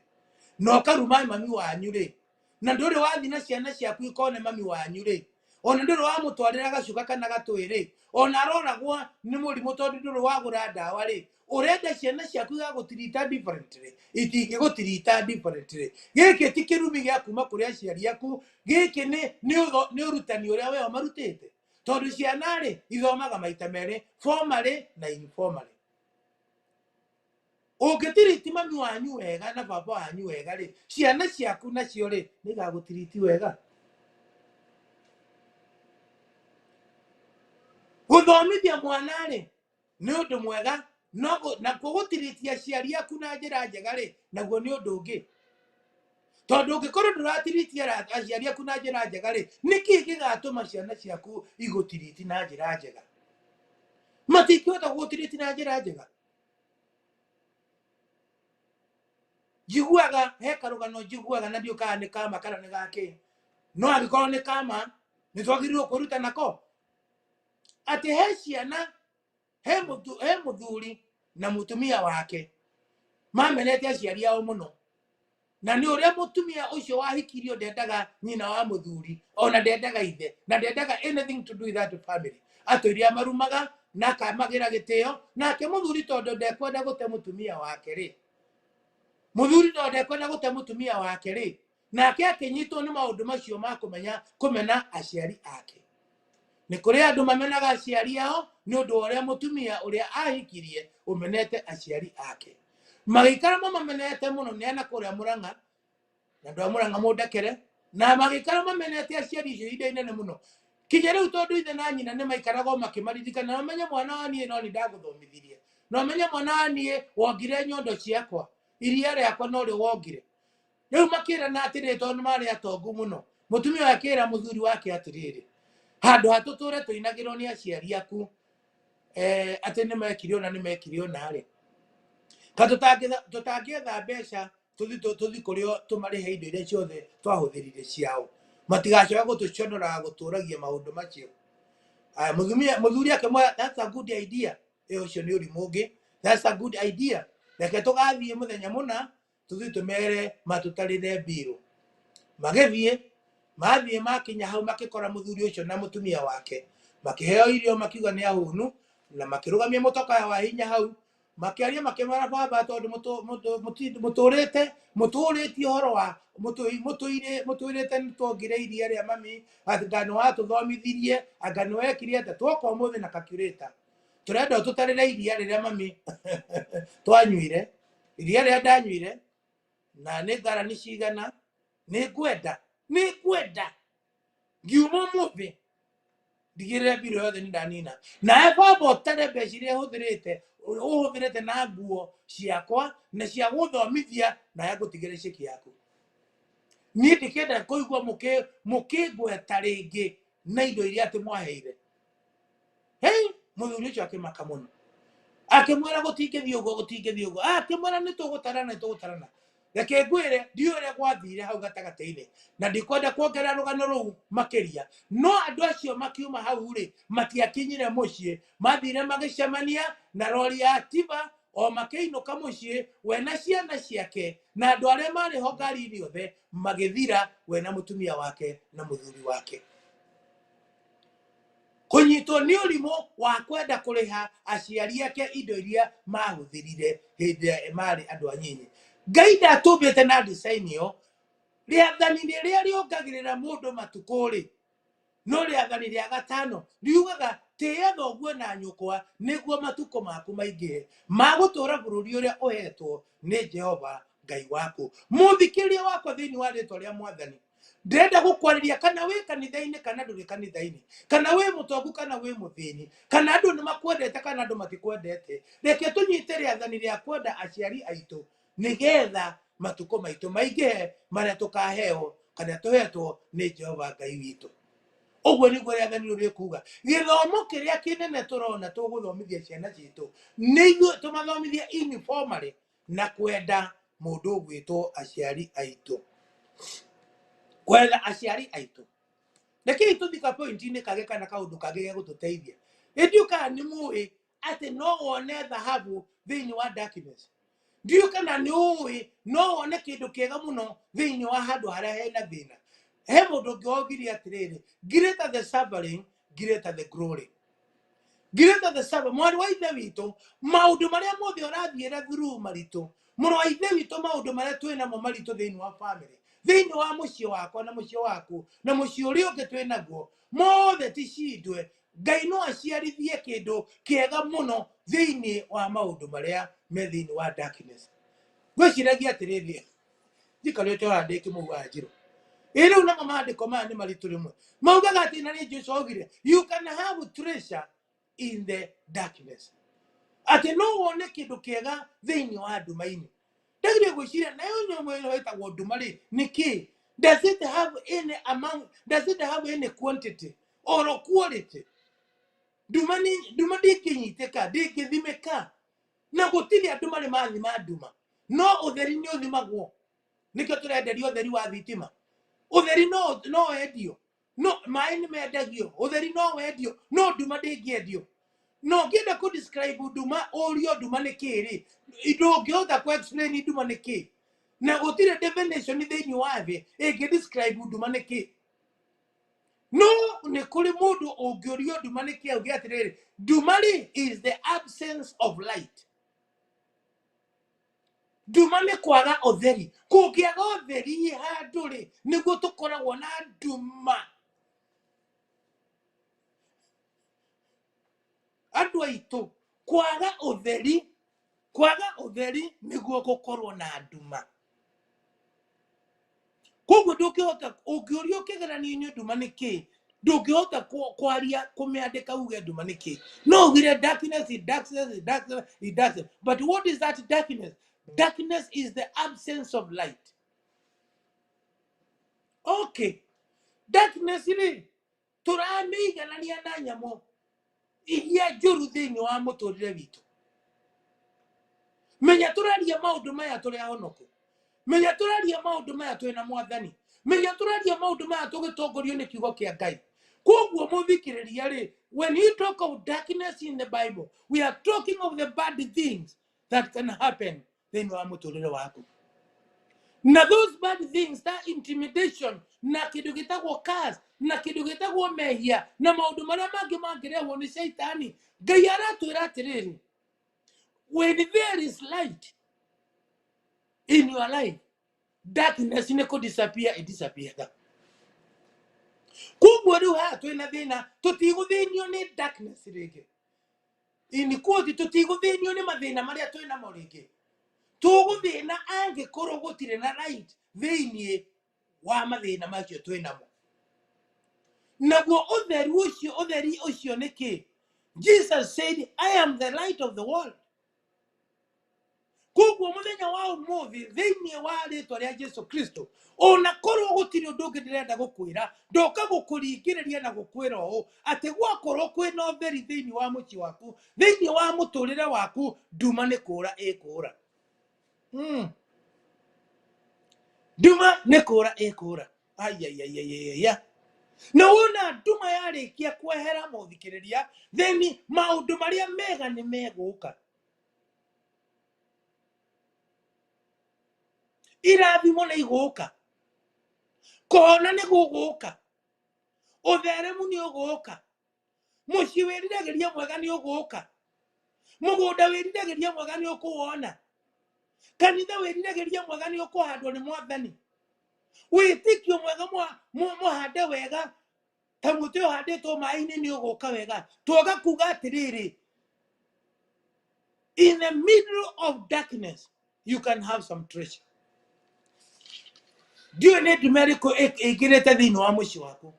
[SPEAKER 1] na ũkaruma mami wanyu rĩ, na ndũrĩ wathiĩ na ciana ciaku ikone mami wanyu rĩ, ona ndũrĩ wamũtwarĩra gacuka kana gatũĩ rĩ, ona aroragwo nĩ mũrimũ tondũ ndũrĩ wagũra ndawa rĩ, ũrenda ciana ciaku igagũtirita differently? Itingĩgũtirita differently. Gĩkĩ ti kĩrumi gĩa kuma kũrĩ aciari aku, gĩkĩ nĩ ũrutani ũrĩa we ũmarutĩte. Tondũ ciana rĩ, ithomaga maita merĩ, formally na informally. Ũngĩtiriti mami wanyu wega na baba wanyu wega rĩ, ciana ciaku nacio rĩ, nĩ igagũtiriti wega. Gũthomithia mwana rĩ, nĩ ũndũ mwega, no nakuo gũtiriti aciari aku na njĩra njega rĩ, naguo nĩ ũndũ ũngĩ. Tondũ ũngĩkorwo ndũratiritia aciari aku na njĩra njega rĩ, nĩkĩ gĩgatũma ciana ciaku igũtiriti na njĩra njega? Matingĩhota gũgũtiriti na njĩra njega. Njiguaga he karũgano njiguaga na ndiũĩ kana nĩ kama kana nĩ gakĩ, no angĩkorwo nĩ kama nĩ twagĩrĩirwo kwĩruta nako atĩ he ciana he mũthuri na mũtumia wake mamenete aciari ao mũno, na nĩ ũrĩa mũtumia ũcio wahikirio ndendaga nyina wa mũthuri ona ndendaga ithe na ndendaga anything to do with that family, atũire amarumaga na akamagĩra gĩtĩo. Nake mũthuri tondũ ndekwenda gũte mũtumia wake rĩ, mũthuri tondũ ndekwenda gũte mũtumia wake rĩ, nake akĩnyitwo nĩ maũndũ macio ma kũmenya kũmena aciari ake. Nĩ kũrĩ andũ mamenaga aciari ao nĩ ũndũ wa ũrĩa mũtumia ũrĩa ahikirie ũmenete aciari ake. Magĩikara mamamenete mũno nĩ ana kũrĩa Mũrang'a, na andũ a Mũrang'a mũndekere, na magĩikara mamenete aciari icio ihinda inene mũno kinya rĩu, tondũ ithe na nyina nĩ maikaraga o makĩmaririkana. No menye mwana wa niĩ no nĩ ndagũthomithirie, no menye mwana wa niĩ wongire nyondo ciakwa, iria rĩakwa no rĩo wongire. Rĩu makĩrana atĩrĩrĩ, tondũ nĩ marĩ atongu mũno, mũtumia ũyũ akĩra mũthuri wake atĩrĩrĩ, handũ ha tũtũre tũinagĩrwo nĩ aciari aku atĩ nĩ mekire ũna nĩ mekire ũna rĩ, ka tũtangĩetha mbeca tũthi kũrĩ o tũmarĩhe indo iria ciothe twahũthĩrire ciao, matigacoka gũtũconoraga gũtũragia maũndũ macio. Aya, mũthuri akĩmwĩra, that's a good idea. Ĩ ũcio nĩ ũrimũ ũngĩ. That's a good idea, reke tũgathiĩ mũthenya mũna tũthiĩ tũmere matũtarĩre mbirũ. Magĩthiĩ, mathiĩ makinya hau makĩkora mũthuri ũcio na mũtumia wake makĩheo irio, makiuga nĩ ahũnu, na makĩrũgamia mũtoka wa hinya hau, makĩaria makĩmera, baba, tondũ mũtũrĩte mũtũrĩtie ũhoro wa mũtwĩrĩte nĩ tuongire iria rĩa mami, anga nĩ watũthomithirie, anga nĩ wekire atĩa, twoka ũmũthĩ na calculator, tũrenda ũtũtarĩre iria rĩrĩa mami twanyuire, iria rĩrĩa ndanyuire, na nĩ ngarani cigana. Nĩ ngwenda ngiuma ũmũthĩ ndigĩrĩre mbirũ yothe nĩ ndanina, nawe baba ũtare mbeca iria hũthĩrĩte ũhũthĩrĩte na nguo ciakwa na cia gũthomithia, nawe ngũtigĩre ceki yaku. Niĩ ndikenda kũigua mũkĩngweta rĩngĩ na indo iria atĩ mwaheire. Hei, mũthuri ũcio akĩmaka mũno, akĩmwĩra gũtingĩthiĩ ũguo, gũtingĩthiĩ ũguo. Akĩmwĩra nĩ tũgũtarana, nĩ tũgũtarana. Reke ngwĩre, ndiũĩ ũrĩa gwathire hau gatagatĩ-inĩ na ndikwenda kuongerera rũgano rũu makĩria, no andũ acio makiuma hau rĩ, matiakinyire mũciĩ, mathire magĩcemania na rori ya tiba o makĩinũka mũciĩ, we na ciana ciake na andũ arĩa marĩ ho ngari-inĩ othe magĩthira, we na mũtumia wake na mũthuri wake, kũnyitwo nĩ ũrimũ wa kwenda kũrĩha aciari ake indo iria mahũthĩrire hĩndĩ ĩrĩa marĩ andũ anyinyi. Ngai ndatũmbĩte na design ĩyo. Rĩathani rĩrĩa rĩongagĩrĩra mũndũ matukũ rĩ, no rĩathani rĩa gatano riugaga tĩĩa thoguo na nyũkwa nĩguo matukũ maku maingĩhe ma gũtũũra bũrũri ũrĩa ũhetwo nĩ Jehova Ngai waku. Mũthikĩrĩria wakwa thĩinĩ wa rĩtwa rĩa Mwathani, ndĩrenda gũkwarĩria kana wĩ kanitha-inĩ kana ndũrĩ kanitha-inĩ, kana wĩ mũtongu kana wĩ mũthĩni, kana andũ nĩ makwendete kana andũ matikwendete, reke tũnyite rĩathani rĩa kwenda aciari aitũ nĩgetha matukũ maitũ maingĩhe marĩa tũkaheo kana tũhetwo nĩ Jehova Ngai witũ. Ũguo nĩguo rĩathani rĩu rĩkuga. Gĩthomo kĩrĩa kĩnene tũrona tũgũthomithia ciana citũ nĩ ithuĩ tũmathomithie informally na kwenda mũndũ ũgwĩtwo aciari aitũ, kwenda aciari aitũ. Rekei tũthi ka point-inĩ kangĩ kana kaũndũ kangĩ ge gũtũteithia. Ĩndĩ kana nĩ mũĩ atĩ no wone thahabu thĩinĩ wa darkness? Ndiũĩ kana nĩ ũĩ no wone kĩndũ kĩega mũno thĩinĩ wa handũ harĩa hena thĩna. He mũndũ ũngĩ waugire atĩrĩrĩ, greater the suffering, greater the glory. Greater the suffering. Mwarĩ wa ithe witũ, maũndũ marĩa mothe ũrathiĩra through maritũ, mũrũ wa ithe witũ, maũndũ marĩa twĩ namo maritũ thĩinĩ wa family, thĩinĩ wa mũciĩ wakwa na mũciĩ waku na mũciĩ ũrĩa ũngĩ twĩ naguo mothe, ti cindwe. Ngai no aciarithie kĩndũ kĩega mũno thĩinĩ wa maũndũ marĩa me thĩinĩ wa darkness. Ngwĩciragia atĩrĩrĩ, njikarĩte haha ndĩ kĩmũhu wa njirũ ĩ rĩu namo maandĩko maya nĩ maritũ rĩmwe maugaga atĩ na nĩ Jesu augire you can have treasure in the darkness, atĩ no wone kĩndũ kĩega thĩinĩ wa nduma-inĩ. Ndagire gwĩciria nayo nyamũ ĩno ĩtagwo nduma rĩ, nĩ kĩ? Does it have any amount? Does it have any quantity or quality? Nduma nĩ nduma, ndĩngĩnyitĩka, ndĩngĩthimĩka, na gũtirĩ andũ marĩ mathima nduma. No ũtheri nĩ ũthimagwo, nĩkĩo tũrenderio ũtheri wa thitima. Ũtheri no wendio, no maĩ nĩ mendagio, ũtheri no wendio, no nduma ndĩngĩendio. No ũngĩenda kũ describe nduma, ũrio nduma nĩ kĩĩ rĩ, ndũngĩhota kũ explain nduma nĩ kĩĩ, na gũtirĩ definition thĩinĩ wa thĩ ĩngĩ describe nduma nĩ kĩĩ. No nĩ kũrĩ mũndũ ũngĩũrio nduma nĩ kĩĩ auge atĩrĩrĩ, nduma rĩ is the absence of light. Nduma nĩ kwaga ũtheri. Kũngĩaga ũtheri handũ rĩ, nĩguo tũkoragwo na nduma. Andũ aitũ, kwaga ũtheri, kwaga ũtheri nĩguo gũkorwo na nduma. Koguo ndũngĩhota, ũngĩũrio kĩgeranio-inĩ nduma nĩ kĩĩ, ndũngĩhota kwaria kũmĩandĩka uge nduma nĩ kĩĩ. No ugire darkness is darkness is darkness is darkness. But what is that darkness? Darkness is the absence of light. Okay. Darkness rĩ, tũramĩiganania na nyamũ iria njũru thĩinĩ wa mũtũrĩre witũ. Menya tũraria maũndũ maya tũrĩ ahonoku. Menya tũraria maũndũ maya twĩna mwathani. Menya tũraria maũndũ maya tũgĩtongorio nĩ kiugo kĩa Ngai. Koguo mũthikĩrĩria rĩ, when you talk of darkness in the Bible, we are talking of the bad things that can happen thĩinĩ wa mũtũrĩre waku. Na those bad things, that intimidation, na kĩndũ gĩtagwo curse, na kĩndũ gĩtagwo mehia, na maũndũ marĩa mangĩ mangĩrehwo nĩ caitani, Ngai aratwĩra atĩrĩrĩ, when there is light in your life, darkness nĩ kũ disappear, it disappear. Koguo rĩu haha twĩna thĩna, tũtigũthĩnio nĩ darkness rĩngĩ. In quote, tũtigũthĩnio nĩ mathĩna marĩa twĩnamo rĩngĩ. Tũgũthĩna angĩkorwo gũtirĩ na light thĩinĩ wa mathĩna macio twĩnamo. Naguo ũtheri ũcio, ũtheri ũcio nĩ kĩ? Jesus said, I am the light of the world. Koguo mũthenya wa ũmũthĩ thĩinĩ wa rĩtwa rĩa Jesu Kristo, ona korwo gũtirĩ ũndũ ũngĩ ndĩrenda gũkwĩra, ndoka gũkũringĩrĩria na gũkwĩra ũũ, atĩ gwakorwo kwĩna ũtheri thĩinĩ wa mũciĩ waku, thĩinĩ wa mũtũrĩre waku, nduma nĩ kũra ĩkũra. Nduma nĩ kũra ĩkũra. Aiaiaiaiaia. Na wona nduma yarĩkia kwehera mũthikĩrĩria, then maũndũ marĩa mega nĩ megũka. Irathimo nĩ igũka, kũhona nĩ gũgũka, ũtheremu nĩ ũgũka, mũciĩ wĩriragĩria mwega nĩ ũgũka, mũgũnda wĩriragĩria mwega nĩ ũkũwona, kanitha wĩriragĩria mwega nĩ ũkũhandwo nĩ mwathani, wĩtĩkio mwega mũhande wega ta mũtĩ ũhandĩtwo maĩ-inĩ nĩ ũgũka wega. Twaga kuga atĩrĩrĩ, in the middle of darkness you can have some treasure. Ndiũĩ nĩ nduma ĩrĩkũ ĩingĩrĩte thĩinĩ wa mũciĩ waku.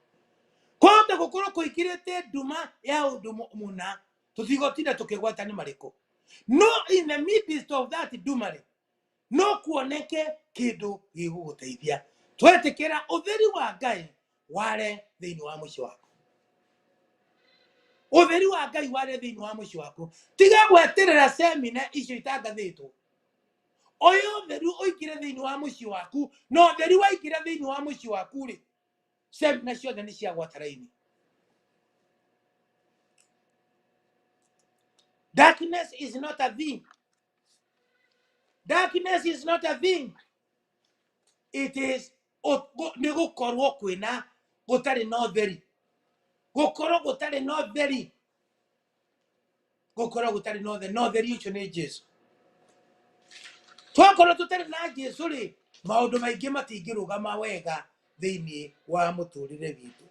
[SPEAKER 1] Kwahota gũkorwo kũingĩrĩte nduma ya ũndũ mũna, tũtigotinda tũkĩgweta nĩ marĩkũ. No in the midst of that nduma rĩ, no kuoneke kĩndũ gĩgũgũteithia. Twetĩkĩra ũtheri wa Ngai ware thĩinĩ wa mũciĩ waku. Ũtheri wa Ngai ware thĩinĩ wa mũciĩ waku. Tiga gweterera semina icio itangathĩtwo. Oya ũtheri ũingĩre thĩinĩ wa mũciĩ waku, na ũtheri waingĩra thĩinĩ wa mũciĩ waku rĩ, semina ciothe nĩ ciagwata raini. Darkness is not a thing. Darkness is not a thing. It is nĩ gũkorwo kwĩna gũtarĩ na ũtheri. Gũkorwo gũtarĩ na ũtheri. Gũkorwo gũtarĩ na ũtheri. Na ũtheri ũcio nĩ Jesu. Twakorwo tũtarĩ na Jesu rĩ, maũndũ maingĩ matingĩrũgama wega thĩinĩ wa mũtũrĩre witũ.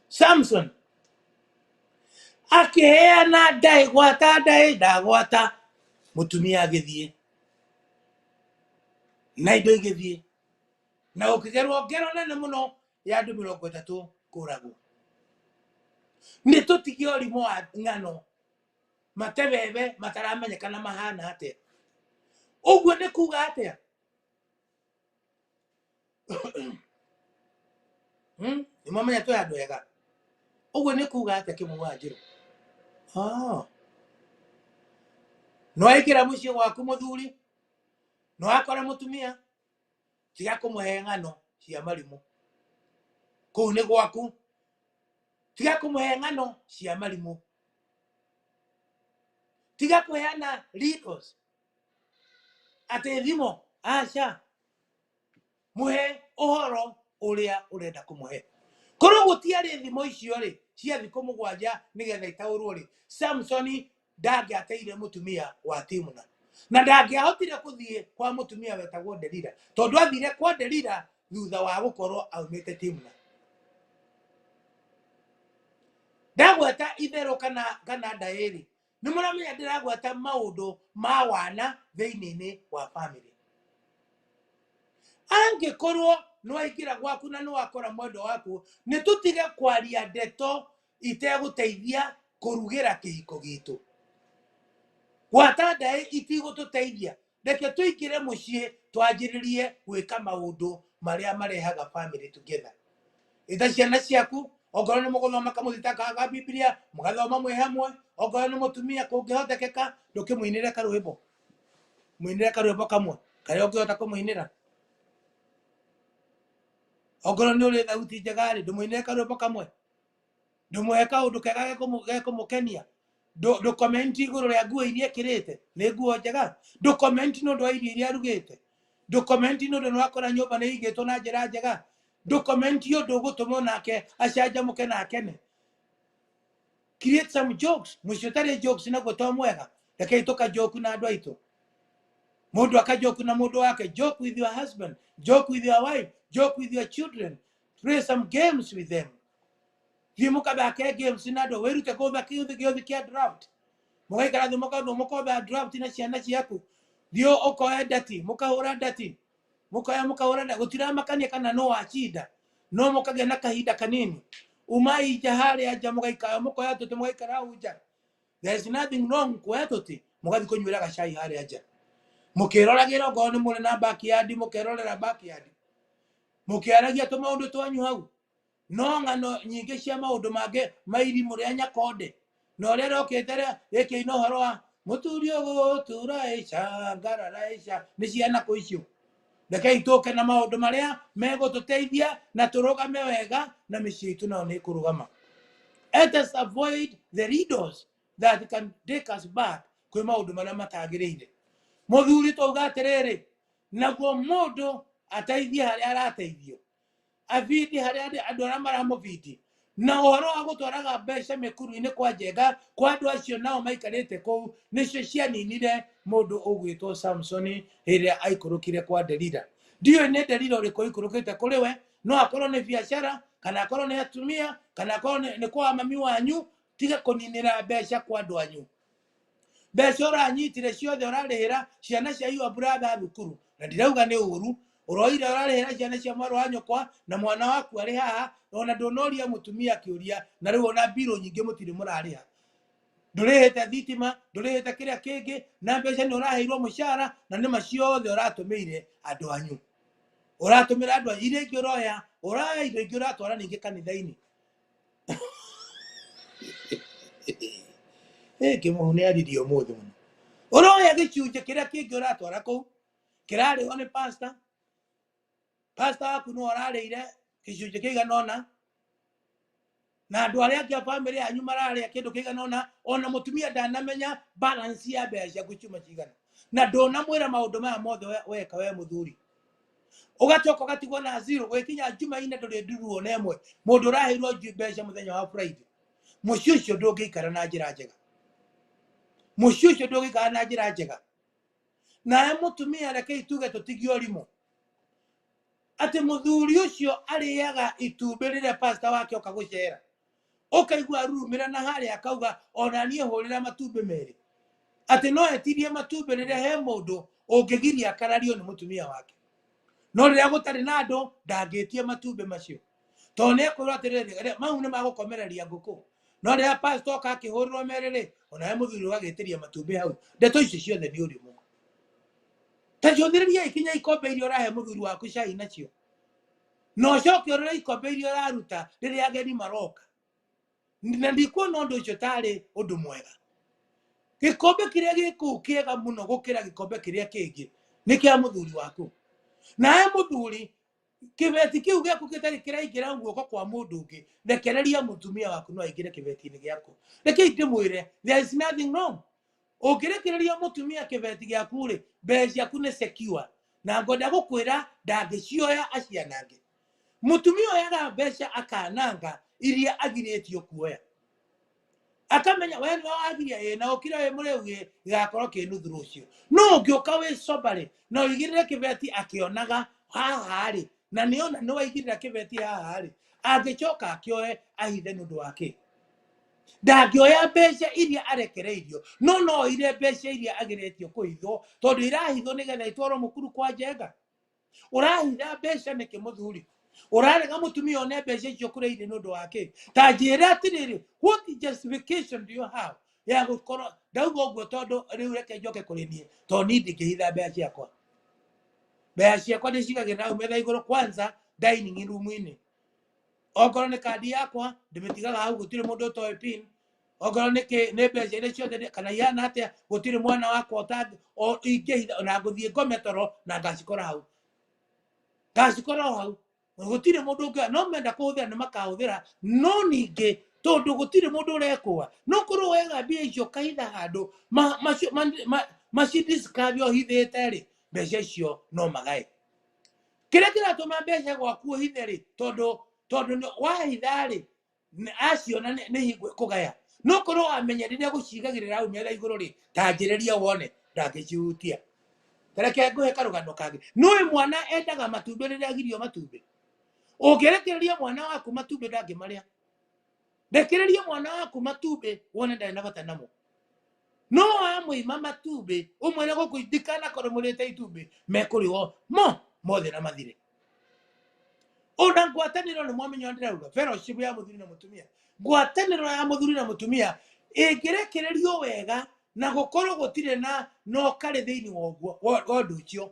[SPEAKER 1] Samson akĩheana ndaĩ, gwata ndaĩ, ndagwata, mũtumia agĩthiĩ na indo igĩthiĩ, na gũkĩgerwo ngero nene mũno ya andũ mĩrongo ĩtatũ kũragwo. Nĩ tũtige ũrimũ wa ng'ano matebebe mataramenyekana mahana atĩa. Ũguo nĩ kuga atĩa? Nĩ mwamenya twĩ andũ ega. Ũguo nĩ kuga atĩa Kĩmũgũ wa Njĩrũ? Ah. No aingĩra mũciĩ gwaku mũthuri, no akora mũtumia, tiga kũmũhe ng'ano cia marimũ. Kũu nĩ gwaku, tiga kũmũhe ng'ano cia marimũ. Tiga kũheana riddles atĩ thimo, aca. Mũhe ũhoro ũrĩa ũrenda kũmũhe. Korwo gũtiarĩ thimo icio rĩ cia thikũ mũgwanja nĩgetha itaũrwo rĩ, Samsoni ndangĩateire mũtumia wa Timna na ndangĩahotire kũthiĩ kwa mũtumia wetagwo Delila, tondũ athire kwa Delila thutha wa gũkorwo aumĩte Timna. Ndagweta itherũ kana ndaĩrĩ, nĩ mũramenya ndĩragweta maũndũ ma wana thĩinĩ-inĩ wa family. Angĩkorwo nĩ waingĩra gwaku na nĩ wakora mwendwa waku, nĩ tũtige kwaria ndeto itegũteithia kũrugĩra kĩhiko gitũ. Gwata ndaĩ itigũtũteithia. Reke tũingĩre mũciĩ twanjĩrĩrie gwĩka maũndũ marĩa marehaga family together. Ĩta ciana ciaku, ongorwo nĩ mũgũthoma kamũthita ka Biblia, mũgathoma mwĩ hamwe. Ongorwo nĩ mũtumia kũngĩhotekeka, ndũkĩmũinĩre karwĩmbo. Mũinĩre karwĩmbo kamwe karĩa ũngĩhota kũmũinĩra. Ongorwo nĩ ũrĩ thauti njega rĩ, ndũmũinĩre karwĩmbo kamwe. Ndũmũhe kaũndũ kega gekũmũkenia. Ndũkomenti igũrũ rĩa nguo iria ekĩrĩte, nĩ nguo njega. Ndũkomenti nĩ ũndũ wa irio iria arugĩte. Ndũkomenti nĩ ũndũ nĩ wakora nyũmba nĩ ĩigĩtwo na njĩra njega. Ndũkomenti ũndũ ũgũtũma onake acanjamũke na akene. Create some jokes. Mũciĩ ũtarĩ jokes naguo to mwega. Rekei tũkajoku na andũ aitũ. Mũndũ akajoku na mũndũ wake. Joke with your husband, joke with your wife, joke with your children. Play some games with them. Thiĩ mũkathake games na andũ, wĩrute gũtha gĩũthi kĩa draft. Mũgaikara thĩ mũkotha draft na ciana ciaku. Thiĩ ũkoe ndati, mũkahũra ndati. Mũkoya mũkahũra ndati. Gũtiramakania kana no wacinda, no mũkagĩa na kahinda kanini. Umai nja harĩa nja mũgaikara, mũkoya tũtĩ mũgaikara hau nja. There is nothing wrong kuoya tũtĩ mũgathiĩ kũnyuĩra gacai harĩa nja. Mũkĩroragĩra okorwo nĩ mũrĩ na backyard, mũkerorera backyard. Mũkĩaragia tũmaũndũ twanyu hau. No ng'ano nyingĩ cia maũndũ mangĩ ma irimũ rĩa Nyakonde na ũrĩa rokĩte rĩkĩina ũhoro wa mũturi ũgũtura ica ngarara ica, nĩ ciana kũ icio. Rekei tũke na maũndũ marĩa megũtũteithia na tũrũgame wega na mĩciĩ itũ nayo nĩ ĩkũrũgama. Let us avoid the riddles that can take us back kwĩ maũndũ marĩa matagĩrĩire. Mũthuri twauga atĩrĩrĩ, naguo mũndũ ateithie harĩa arateithio, abindi harĩa andũ arĩa maramũbindi, na ũhoro wa gũtwaraga mbeca mĩkuru-inĩ kwa njenga kwa andũ acio nao maikarĩte kũu, nĩcio cianinire mũndũ ũgwĩtwo Samsoni hĩndĩ ĩrĩa aikũrũkire kwa Delila. Ndiũĩ nĩ Delila ũrĩkũ ũikũrũkĩte kũrĩ we, no akorwo nĩ biacara, kana akorwo nĩ atumia, kana akorwo nĩ kwa mami wanyu. Tiga kũninĩra mbeca kwa andũ anyu. Mbeca ũranyitire ciothe ũrarĩhĩra ciana cia your brother thukuru, na ndirauga nĩ ũru, ũroire ũrarĩhĩra ciana cia mwarĩ wa nyũkwa na mwana waku arĩ haha, ona ndũnoria mũtumia kĩũria, na rĩu ona mbirũ nyingĩ mũtirĩ mũrarĩha. Ndũrĩhĩte thitima, ndũrĩhĩte kĩrĩa kĩngĩ, na mbeca nĩ ũraheirwo mũcara, na nĩma ciothe ũratũmĩire andũ anyu. Ũratũmĩra andũ anyu, iria ingĩ ũroya, ũroya indo ingĩ ũratwara ningĩ kanitha-inĩ. Kĩmũhu nĩ aririe ũmũthĩ mũno. Ũroya gĩcunjĩ kĩrĩa kĩngĩ ũratwara kũu, kĩrarĩhwo nĩ pastor. Pastor waku nĩwe ũrarĩire gĩcunjĩ kĩigana ũna, na andũ arĩa angĩ a family yanyu mararĩa kĩndũ kĩigana ũna, ona mũtumia ndanamenya balance ya mbeca ciaku ciuma cigana, na ndũnamwĩra maũndũ maya mothe weka we mũthuri. Ũgacoka ũgatigwo na zero, gwĩkinya Jumaine ndũrĩ nduru ona ĩmwe, mũndũ ũraheirwo mbeca mũthenya wa Friday. Mũciĩ ũcio ndũngĩikara na njĩra njega. Mũciĩ ũcio ndũngĩikara na njĩra njega. Nawe mũtumia rekei tuge tũtigie ũrimũ. Atĩ mũthuri ũcio arĩaga itumbĩ rĩrĩa pastor wake oka gũcera. Ũkaigua arurumĩra na harĩa akauga ona niĩ hũrĩra matumbĩ merĩ. Atĩ no etirie matumbĩ rĩrĩa he mũndũ ũngĩgiria akarario nĩ mũtumia wake. No rĩrĩa gũtarĩ na andũ ndangĩtie matumbĩ macio. Tondũ nĩ ekwĩrwo atĩrĩrĩ, mau nĩ magũkomereria ngũkũ. No rĩrĩa pastor oka akĩhũrĩrwo merĩ rĩ, onawe mũthuri ũgagĩtĩria matumbĩ hau. Ndeto icio ciothe nĩ ũrimũ. Ta cũthĩrĩria ikinya ikombe iria ũrahe mũthuri waku cai nacio. Na ũcoke ũrore ikombe iria ũraruta rĩrĩa ageni maroka. Na ndikuona ũndũ ũcio tarĩ ũndũ mwega. Gĩkombe kĩrĩa gĩ kũu kĩega mũno gũkĩra gĩkombe kĩrĩa kĩngĩ nĩ kĩa mũthuri waku. Nawe mũthuri, kĩbeti kĩu gĩaku gĩtarĩ kĩraingĩra guoko kwa mũndũ ũngĩ, rekereria mũtumia waku no aingĩre kĩbeti-inĩ gĩaku. Rekei ndĩmwĩre, there is nothing wrong. Ũngĩrekereria mũtumia kĩbeti gĩaku rĩ, mbeca ciaku nĩ secure. Na ngwenda gũkwĩra ndangĩcioya acianange. Mũtumia oyaga mbeca akananga iria agirĩtio kuoya. Akamenya we nĩwe wagiria, ĩ na ũkire wĩ mũrĩu, ĩ gĩgakorwo kĩ nuthu rũciũ. No ũngĩũka wĩ sober rĩ, na ũigĩrĩre kĩbeti akĩonaga haha rĩ, na nĩona nĩ waigĩrĩra kĩbeti haha rĩ, angĩcoka akĩoe ahithe nĩ ũndũ wa kĩ? Ndangĩoya mbeca iria arekereirio, no no oire mbeca iria agirĩtio kũhithwo, tondũ irahithwo nĩgetha itwarwo mũkuru kwa Njenga. Ũrahitha mbeca nĩkĩ mũthuri? Ũrarega mũtumia one mbeca icio kũrĩa irĩ nĩ ũndũ wa kĩ? Ta njĩra atĩrĩrĩ, what justification do you have ya gũkorwo ndauga ũguo? Tondũ rĩu reke njoke kũrĩ niĩ, tondũ niĩ ndingĩhitha mbeca ciakwa. Mbeca ciakwa ndĩcigagĩrĩra hau metha igũrũ, kwanza dining room-inĩ. Okorwo nĩ kandi yakwa ndĩmĩtigaga hau, gũtirĩ mũndũ ũtoĩ pin. Okorwo nĩ kĩ, nĩ mbeca iria ciothe kana ihana atĩa, gũtirĩ mwana wakwa o ingĩhitha. Na ngũthiĩ ngome toro na ngacikora hau, ngacikora o hau, gũtirĩ mũndũ ũngĩ. No menda kũhũthĩra nĩ makahũthĩra, no ningĩ tondũ gũtirĩ mũndũ ũrekũa, no korwo wega mbia icio ũkahitha handũ macidiscover ũhithĩte rĩ, mbeca icio no magae. Kĩrĩa kĩratũma mbeca gwaku ũhithe rĩ, tondũ wahitha rĩ, aciona nĩ hingo ĩkũgaya. No korwo wamenyerire gũcigagĩrĩra hau metha igũrũ rĩ, ta njĩrĩria wone ndangĩcihutia. Reke ngũhe karũgano kangĩ. Nĩũĩ mwana endaga matumbĩ rĩrĩa agirio matumbĩ? Ũngĩrekereria mwana waku matumbĩ ndangĩmarĩa. Rekereria mwana waku matumbĩ wone ndarĩ na bata namo. No wamũima matumbĩ, ũmwĩre gũkũ ndikanakorwo mũrĩte itumbĩ, mekũrĩo mo mothe na mathire. Ona ngwatanĩro nĩ mwamenya ndĩrauga fellowship ya mũthuri na mũtumia. Ngwatanĩro ya mũthuri na mũtumia ĩngĩrekererio wega na gũkorwo gũtirĩ na no karĩ thĩinĩ wa ũguo wa ũndũ ũcio,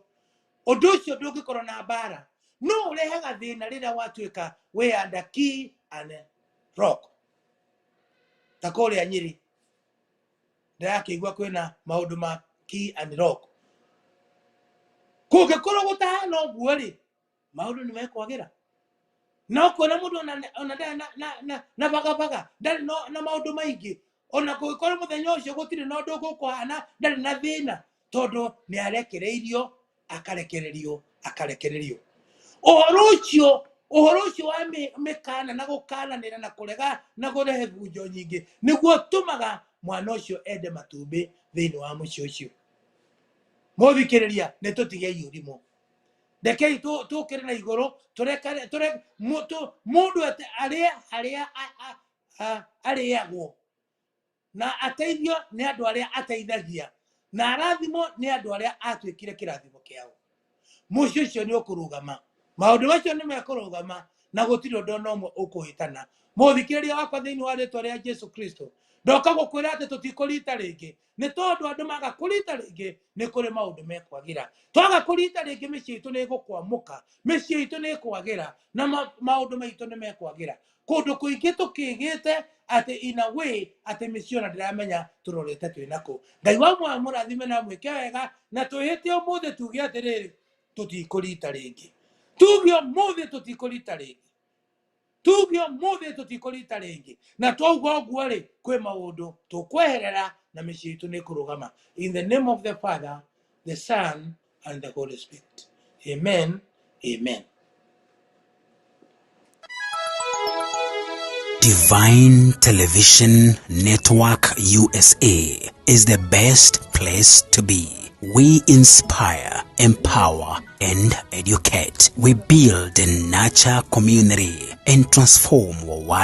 [SPEAKER 1] ũndũ ũcio ndũngĩkorwo na mbara. No ũrehaga thĩna rĩrĩa watuĩka wĩ under key and lock. Ta kũrĩa Nyĩrĩ ndĩrakĩigua kwĩna maũndũ ma key and lock. Kũngĩkorwo gũtahana ũguo rĩ, maũndũ nĩ mekwagĩra. No kuona mũndũ ona ndarĩ na bagabaga, ndarĩ na maũndũ maingĩ. Ona kũngĩkorwo mũthenya ũcio gũtirĩ na ũndũ gũkũhana, ndarĩ na thĩna, tondũ nĩ arekereirio, akarekererio, akarekererio. Ũhoro ũcio wa mĩkana na gũkananĩra na kũrega na kũrehe bunjo nyingĩ nĩguo ũtũmaga mwana ũcio ende matumbĩ thĩinĩ wa mũciĩ ũcio. Mũthikĩrĩria, nĩ tũtigei ũrimũ. Rekei tũkĩre na igũrũ, tũrekane tũre mũndũ arĩe harĩa arĩagwo na ateithio nĩ andũ arĩa ateithagia na arathimwo nĩ andũ arĩa atuĩkire kĩrathimo kĩao. Mũciĩ ũcio nĩ ũkũrũgama, maũndũ macio nĩ mekũrũgama na gũtirĩ ũndũ ona ũmwe ũkũhĩtana. Mũthikĩrĩria wakwa, thĩinĩ wa rĩtwa rĩa Jesu Kristo, ndoka gũkwĩra atĩ tũtikũrita rĩngĩ, nĩ tondũ andũ maga kũrita rĩngĩ nĩ kũrĩ maũndũ mekwagĩra. Twaga kũrita rĩngĩ, mĩciĩ itũ nĩ ĩgũkwamũka, mĩciĩ itũ nĩ ĩkwagĩra na maũndũ maitũ nĩ mekwagĩra. Kũndũ kũingĩ tũkĩgĩte atĩ in a way atĩ mĩciĩ ona ndĩramenya tũrorete twĩ nakũ. Ngai wa muoyo mũrathime na mwĩke wega, na twĩhĩte ũmũthĩ tuge atĩrĩrĩ, tũtikũrita rĩngĩ. Tuge ũmũthĩ tũtikũrita rĩngĩ. Tuge ũmũthĩ tũtikũrita rĩngĩ. Na twauga ũguo rĩ, kwĩ maũndũ tũkweherera na mĩciĩ itũ nĩ ĩkũrũgama. In the name of the Father, the Son and the Holy Spirit, amen, amen.
[SPEAKER 2] Divine Television Network USA is the best place to be. We inspire, empower, and educate. We build and nurture community and transform our